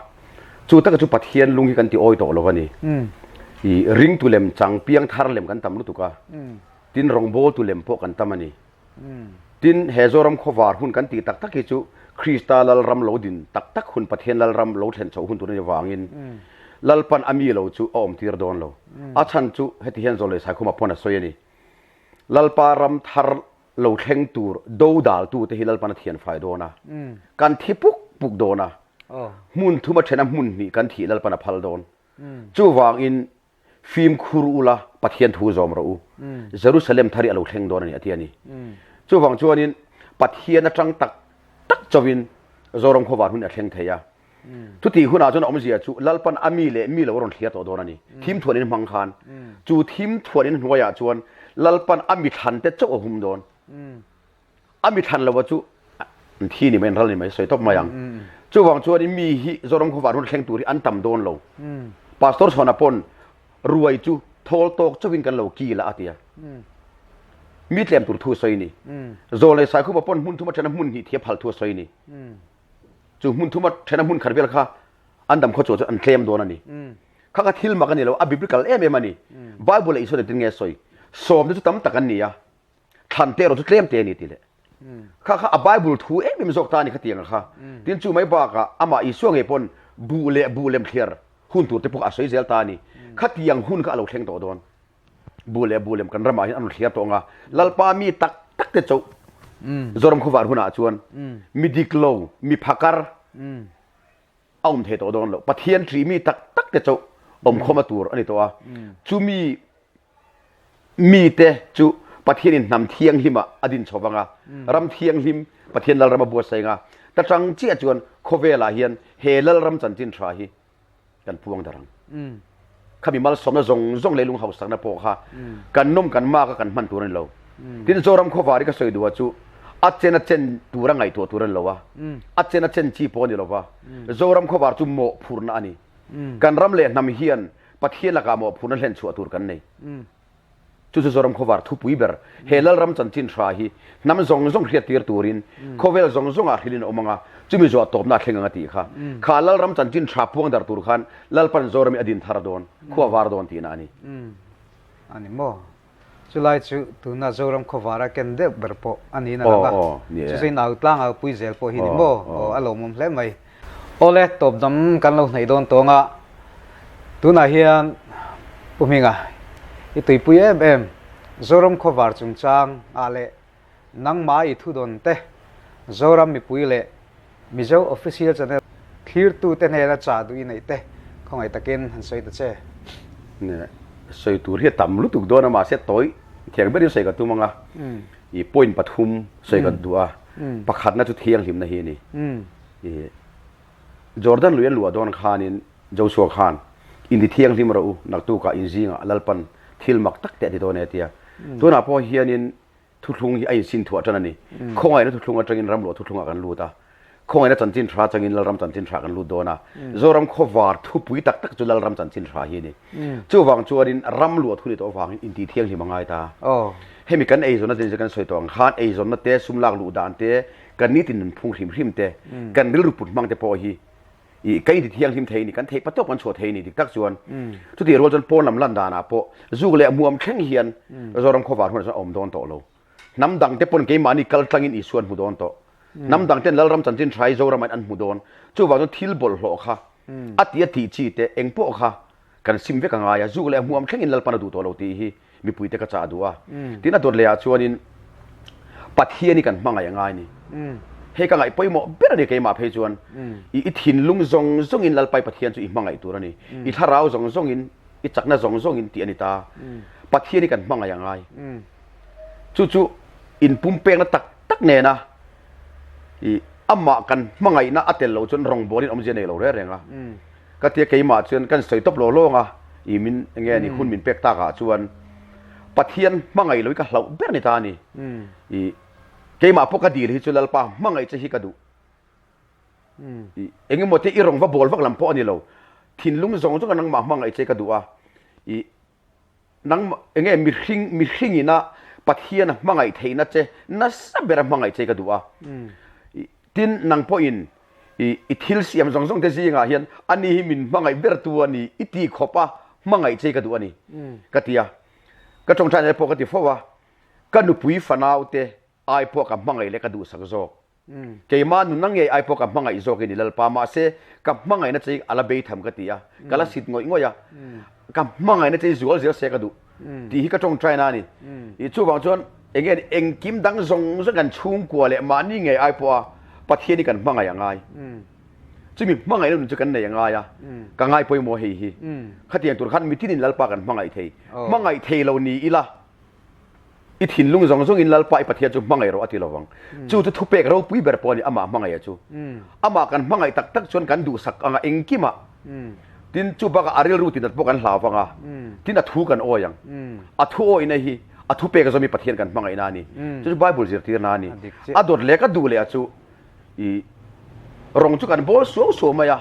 chu taka chu Pathian lung hi kan ti awi tawh lo a ni. I ringtu lem chang piang thar lem kan tam lutuk a, tin rawngbawltu lem pawh kan tam a ni. Tin, he Zoram khawvar hun kan tih tak tak hi chu Krista Lalram lo din tak tak hun, Pathian Lalram lo thlen chhoh hun tur a ni vangin Lalpan a mi lo chu a awmtir dawn lo. A chhan chu heti hian Zawlei Saikhuma pawn a sawi a ni. Lalpa ram thar lo thleng tur do daltute hi Lalpan a thian fai dawn a, kan thi puk puk dawn a, hmun thum a then a hmun hnih kan thih Lalpan a phal dawn. Chuvangin Fimkhur ula, Pathian thu zawm rawh u. Jerusalem thar hi a lo thleng dawn a ni, a ti a ni. Chuvang chuanin Pathian atang tak tak chauhin Zoram khawvar hun a thleng thei a. Chutih hunah chuan a awmzia chu Lalpan a mi leh mi lo a rawn thliar tawh dawn a ni. Thim thuanin hmang khan. Chu thim thuanin hnuaiah chuan Lalpan a mi thlante chauh a hum dawn. A mi thlan lova chu an thi ni mai, an ral ni mai, sawi tawp mai ang. Chuvang chuan mi hi Zoram khawvar hun thleng tur hi an tam dawn lo. Pastor Chhawna pawn ruai chu thawl tawk chauhin kan lo kil a a ti a. Mi tlem tur thu a sawi ni. Zawlnei Saikhupa pawn hmun thuma thena hmun hnih thia phal thu a sawi ni. Chu hmun thuma thena hmun khat vel kha an dam khaw chuah chu an tlem dawn a ni. Kha kha thil mak a ni lo, a biblical em em a ni. Bible ah Isua nen tin nge a sawi? Sawmte chu tam tak an ni a. thlan te erawh chu tlem te a ni tih leh kha kha a Bible thu em em zawk ta a ni khatiang kha tin chu mai bakah amah Isua ngei pawn buh leh buh lem thliar hun tur te pawh a sawi zel ta a ni khatiang hun kha a lo thleng tawh dawn buh leh buh lem kan ramah hian an rawn thliar tawh ang a Lalpa mi tak tak te chauh Zoram khawvar hunah chuan mi dik lo mi phakar a awm thei tawh dawn lo Pathian ṭih mi tak tak te chauh awmkhawm a tur a ni tawh a chumi mite chu Pathianin hnam thianghlimah a din chho vang a, ram thianghlim Pathian Lalram a buatsaih ang a, ta tang chiah chuan khawvelah hian he Lalram chanchin tha hi kan puang darh ang. Khami malsawmna zawng zawng leilung hausakna pawh kha kan nawm kan mak a kan hman tur a ni lo. Tin Zoram khawvar hi ka sawi duh a chu a chen a chen tura ngaihtuah tur a ni lo a, a chen a chen chi pawh a ni lo va, Zoram khawvar chu mawhphurhna a ni. Kan ram leh hnam hian Pathian lakah mawhphurhna hlen chhuah tur kan nei. Chu chu Zoram khawvar thupui ber. He Lalram chanchin hra hi hnam zawng zawng hriattir turin khawvel zawng zawngah hrilhin a awm ang a, chumi zawh tawpna a thleng ang a tih kha. Kha Lalram chanchin hra puang dar tur khan Lalpan Zoram hi a din thar dawn, khua var dawn tihna a ni. A ni maw? Chulai chu tuna Zoram khawvara ken deuh ber pawh a niin a lang a, chu chu inau tlang au pui zel pawh hi ni maw? Aw, a lawmawm hle mai. Awle, tawp dam kan lo hnaih dawn tawng a, tunah hian Pu Hminga i tuipui em em Zoram khawvar chungchang ah leh Nangmah i thudawn te, Zoram mipui leh Mizo Official Channel thlirtute hnena chah duh i neih te khawngaih takin han sawi ta che. Ne, sawi tur hi a tam lutuk dawn a, mahse tawi thiang berin sawi ka tum ang a, i point pathum sawi ka duh a, pakhatna chu thianghlimna hi a ni. I Jordan lui an luah dawn khanin Joshua khan inti thianghlim rawh u, naktukah inzingah Lalpan thil mak tak te a ti dawn e a ti a. Tunah pawh hianin Thuthlung hi a insin thuah tan a ni. Khawngaihna thuthlung atangin ramluah thuthlungah kan lut a. Khawngaihna chanchin tha atangin Lalram chanchin tha kan lut dawn a. Zoram khawvar thupui tak tak chu Lalram chanchin tha hi a ni. Chuvang chuanin ramluah thu ni tawh avangin intih thianghlim a ngai ta. Hemi kan eizawnna te kan sawi tawh ang khan eizawnna te, sum lak luh dan te, kan nitin nunphung hrim hrim te, kan rilru put hmang te pawh hi I ka inti thianghlim thei ni, kan theih patawk kan chhuah thei ni dik tak chuan chutih rual chuan pawn lam lan danah pawh zuk leh hmuam thleng hian Zoram khawvar hunah chuan a awm dawn tawh lo. Hnam dang te pawn keimahni kal tlangin Isua an hmu dawn tawh. Hnam dang ten Lalram chanchin tha hi Zoram ah an hmu dawn. Chuvang chuan thil bawlhhlawh kha a ti a tih chi te eng pawh kha kan sim vek a ngai a, zuk leh hmuam thlengin Lalpan a duh tawh lo tih hi mipuite ka chah duh a. Tin a dawt lehah chuanin Pathian hi kan hmangaih a ngai ni. Hei ka ngaih pawimawh ber a ni keimah phei chuan i i thinlung zawng zawngin Lalpai Pathian chu i hmangaih tur a ni. I thlarau zawng zawngin, i chakna zawng zawngin tih a ni ta. Pathian hi kan hmangaih a ngai. Chu chu inpumpekna tak tak nena i amah kan hmangaihna a tel lo chuan rawngbawlin awmzia nei lo reng reng a. Ka tia keimah chuan kan sawi tawp lawng lawng a, i min enge ni hun min pek takah chuan Pathian hmangaih lo hi ka hlauh ber ni ta a ni. I keimah pawh ka dil hi chu Lalpa hmangaih che hi ka duh. I engemaw te i rawn va bawl vak lam pawh a ni lo. Thinlung zawng zawng a nangmah hmangaih che ka duh a. I nangmah enge mihring mihring ina Pathian a hmangaih theihna che nasa ber a hmangaih che ka duh a. I tin nang pawhin i i thil siam zawng zawng te zingah hian ani hi min hmangaih ber tu a ni i ti khawp a hmangaih che ka duh a ni ka ti a. Ka tawngtaina pawh ka ti fo a, ka nupui fanau te ai pawh ka hmangaih leh ka duhsak zawk. Keimah nunna ngei ai pawh ka hmangaih zawk i ni Lalpa, mahse ka hmangaihna che hi a la bei tham ka ti a, ka la sit ngawih ngawih a, ka hmangaihna che hi zual zel se ka duh tih hi ka tawngtaina a ni. I chuvang chuan eng nge engkim dang zawng zawng kan chhungkua leh mahni ngei ai pawha Pathian hi kan hmangaih a ngai. Chumi hmangaihna nun chu kan nei a ngai a, ka ngai pawimawh hei hi. Khatiang tur khan mitinin Lalpa kan hmangaih thei. Hmangaih thei lo ni ila. I thinlung zawng zawngin Lalpa i Pathian chu hmangaih rawh a ti lovang. Chu chu thupek ropui ber pawh a ni, amah hmangaih a chu. Amah kan hmangaih tak tak chuan kan duhsak anga engkimah. Tin, chu bakah a rilru tinat pawh kan hlau vang a, tin a thu kan awi ang. A thu awihna hi a thupek zawm i Pathian kan hmangaihna a ni. Chu chu Bible zirtirna a ni. A dawt leh ka duh leh a chu i rawng chu kan bawl suau suau mai a,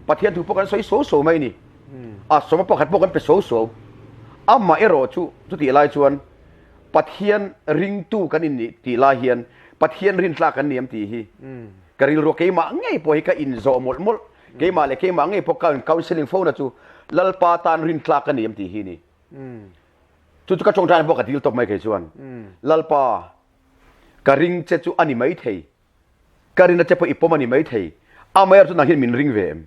Pathian thu pawh kan sawi suau suau mai a ni. A sawma pakhat pawh kan pe suau suau. Amah erawh chu chutih lai chuan Pathian ringtu kan innih tih lai hian Pathian rintlak kan ni em tih hi ka rilru keimah ngei pawh hi ka inzawh mawlh mawlh. Keimah leh keimah ngei pawh ka counselling fo na chu Lalpa tan rintlak ka ni em tih hi a ni. Chu chu ka tawngtaina pawh ka dil tawp mai kei chuan Lalpa ka ring che chu a ni maithei, ka rinna che pawh i pawm a ni maithei, amaherawhchu chu nang hian min ring ve em?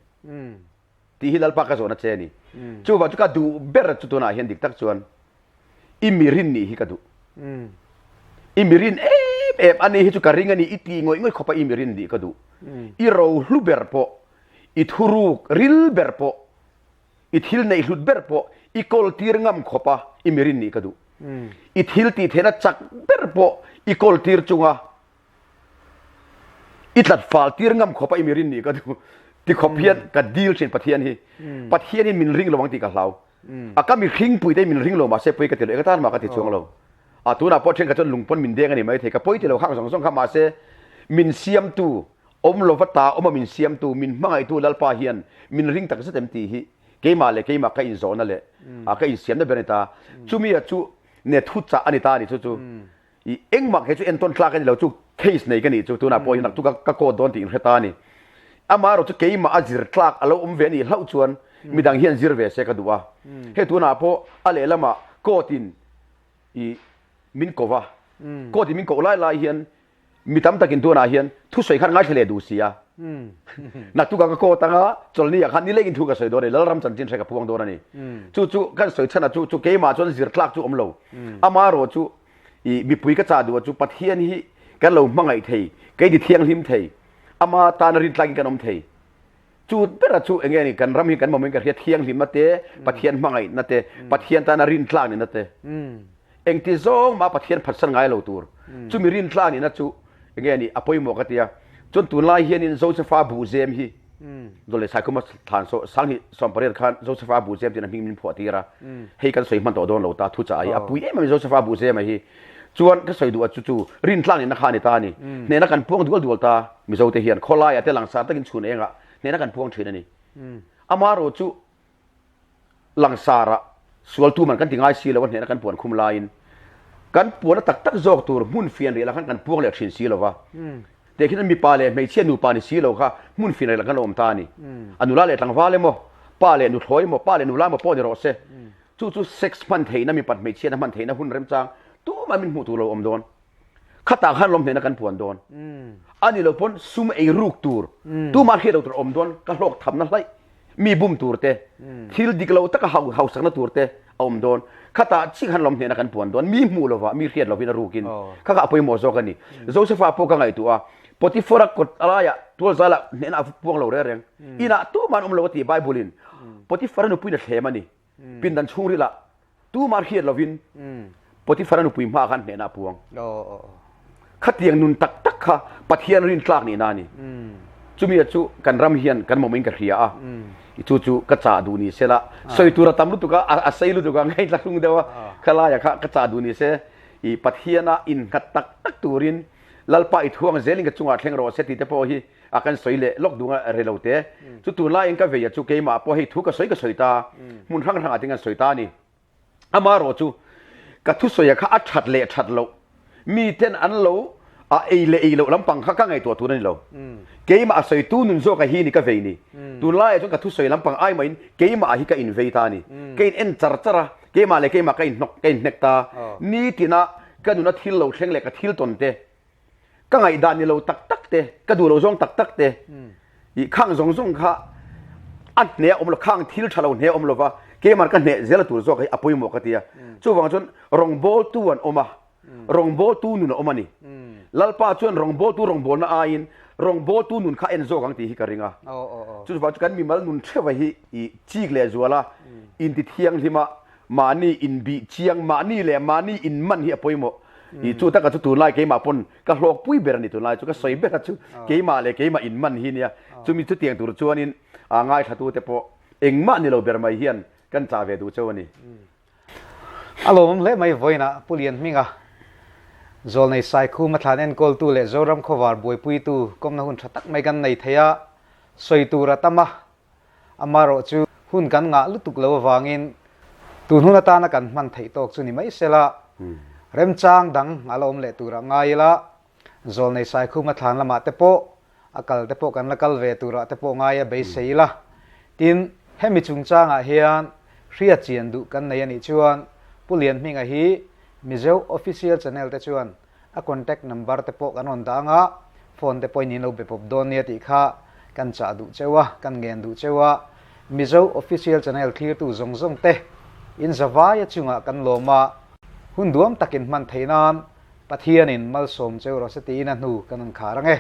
Tih hi Lalpa ka zawhna che a ni. Chuvang chu ka duh ber chu tunah hian dik tak chuan i mi rin nih hi ka duh. I mi rin em em a ni hi chu ka ring a ni i ti ngawih ngawih khawpa i mi rin nih ka duh. I rohlu ber pawh, i thuruk ril ber pawh, i thil neih hlut ber pawh i kawl tir ngam khawpa i mi rin nih ka duh. I thil tih theihna chak ber pawh i kawl tir chunga I tlat fal tir ngam khawp a i mi rin nih ka duh ti khawp hian ka dil thin Pathian hi. Pathian in min ring lo ang tih ka hlau. A ka mihring pui te min ring lo mahse pawi ka ti lo, eng atan mah ka ti chuang lo. A tunah pawh thenkhat chuan lung pawn min deng a ni maithei, ka pawi ti lo khang zawng zawng kha mahse min siamtu, awm lova ta awma min siamtu, min hmangaihtu Lalpa hian min ring tak zet em tih hi keimah leh keimah ka inzawhna leh ka insiamna ber a ni ta. Chumi a chu ne thuchah a ni ta a ni chu chu. I engmah kei chu entawn tlak a ni lo chu case nei ka nih chu tunah pawh hian naktuk ka court dawn tih in hre ta a ni. Amaherawh chu keimah a zir tlak a lo awm ve a nih hlauh chuan midang hian zir ve se ka duh a. Hei tunah pawh a lehlamah court in i min ko va, court in min koh lai lai hian mi tam takin tunah hian thusawi khan ngaithla leh duh si a. Naktukah ka court anga chawlhni ah khan nilengin thu ka sawi dawn a ni, Lalram chanchin hre ka puang dawn a ni. Chu chu kan sawi chhan a chu chu keimah chuan zir tlak chu awm lo. Amaherawh chu I mipui ka chah duh a chu Pathian hi kan lo hmangaih thei, kei ti thianghlim thei, ama tana rintlakin kan awm thei. Chu bera chu enge ni kan ram hi kan mawmin ka hria thianghlimna te, Pathian hmangaihna te, Pathian tana rintlak nihna te. Engti zawng mah Pathian phatsan ngai lo tur. Chumi rintlak nihna chu enge ni a pawimawh ka tia. Chuan tunlai hianin Josefa buhzem hi Dawlei Saikhuma thlan saw Sanghnih 18 khan Josefa Buhzem tiin a hming min phuah tir a, hei kan sawi hman tawh dawn lo ta thuchah hi a pui em em Josefa Buhzema hi chuan ka sawi duh a chu chu rintlang nihna kha a ni ta a ni. Hnehna kan puang dual dual ta Mizote hian khawlaiah te langsar takin chhun engah hnehna kan puang thin a ni. Amaherawh chu Langsarah sualtu man kan ti ngai si lo a hnehna kan puan khum laiin kan puana tak tak zawk tur hmun fian rih lah khan kan puang leh thin si lo va. Teh khian mipa leh hmeichhia nupa ni si lo kha hmun fian rih lah khan a awm ta a ni. A nula leh tlangval emaw, pa leh nuthlawi emaw, pa leh nula emaw pawh ni rawh se. Chu chu sex hman theihna, mipat hmeichhiatna hman theihna hun remchang tumah min hmuh tur lo awm dawn. Khatah khan lawm hnehna kan puan dawn. A ni lo pawn sum ei ruk tur, tumah hriat lo tur awm dawn, ka hlawk thamna hlaih, mi bum tur te, thil dik lo taka hausakna tur te a awm dawn. Khatah chiah khan lawm hnehna kan puan dawn, mi hmuh lova, mi hriat lovin a rukin. Kha kha a pawimawh zawk a ni. Josefa pawh ka ngaihtuah a, Potiphar-a kawt laiah tualzalah hnehna a puang lo reng reng. Inah tumah an awm lo a ti Bible-in. Potiphar-a nupuiin a thlem a ni. Pindan chhungrilah. Tumah hriat lovin Potiphar-a nupui hmaah khan hnehna a puang. Khatiang nun tak tak kha Pathian rintlak nihna a ni. Chumi chu kan ram hian kan mawmawhin ka hria a, chu chu ka chah duh ni se la, sawi tur a tam lutuk a, a sei lutuk a, ngaihthla hlung deuh a, khalaia kha ka chah duh ni se, i Pathiana innghat tak tak turin Lalpa i thuang zelin ka chungah thleng rawh se tih te pawh hi a kan sawi leh lawk dung a rilo te. Chu tunlaiin ka veia chu keimah pawh hei thu ka sawi ka sawi ta, hmun hrang hrangah tin kan sawi ta a ni. Amaherawh chu ka thusawia kha a that leh that loh, miten an lo a ei leh ei loh lampang kha ka ngaihtuah tur a ni lo. Keimah a sawitu nun zawka hi ni ka vei ni. Tunlaiah chuan ka thusawi lampang ai mahin keimah hi ka invei ta a ni. Ka in en char char a, keimah leh keimah ka inhnawk, ka inhnek ta. Nitina ka nuna thil lo thleng leh ka thil tawn te, Ka ngaihdan ni lo tak tak te, ka duh lo zawng tak tak te, i khang zawng zawng kha a hne a awm lo, khang thil tha lo hne a awm lo va, keimah ka hneh zel a tur zawk hi a pawimawh ka ti a. Chuvang chuan rawngbawltu an awm a, rawngbawltu nun a awm a ni. Lalpa chuan rawngbawltu rawngbawlna aiin rawngbawltu nun kha a en zawk ang tih hi ka ring a. Chuvang chu kan mimal nun theuh hi i chik leh zual a, intithianghlim a, Mahni inbih chiang, mahni leh mahni inman hi a pawimawh. I chu taka chu tunlai keimah pawn ka hlawkpui ber a ni tunlai chu ka sawi ber a chu keimah leh keimah inman hi nia. Chumi chutiang tur chuanin a ngaithlatute pawh engmah ni lo ber mai hian kan chah ve duh cheu a ni. A lawmawm hle mai vawiinah Pu Lianhminga, Zawlnei Saikhuma thlan enkawltu leh Zoram khawvar buaipuitu kawmna hun tha tak mai kan nei thei a, sawi tur a tam a, Amaherawh chu hun kan ngah lutuk lo avangin tun hun atana kan hman theih tawk chu ni mai sela, remchang dang a la awm leh turah ngai ila, Zawlnei Saikhuma thlan lamah te pawh a kal te pawh kan la kal ve turah te pawh ngai a beisei ila. Tin, hemi chungchangah hian hriat chian duh kan nei a nih chuan Pu Lianhminga hi Mizo Official Channel te chuan A contact number te pawh kan rawn dah anga, phone te pawhin in lo be pawp dawn nia tih kha kan chah duh cheu a, kan ngen duh cheu a. Mizo Official Channel thlirtu zawng zawng te in zavaia chungah kan lawm a, hun duam takin hman theih nan Pathianin malsawm cheu rawh se tiin a hnu kan rawn khar ang e.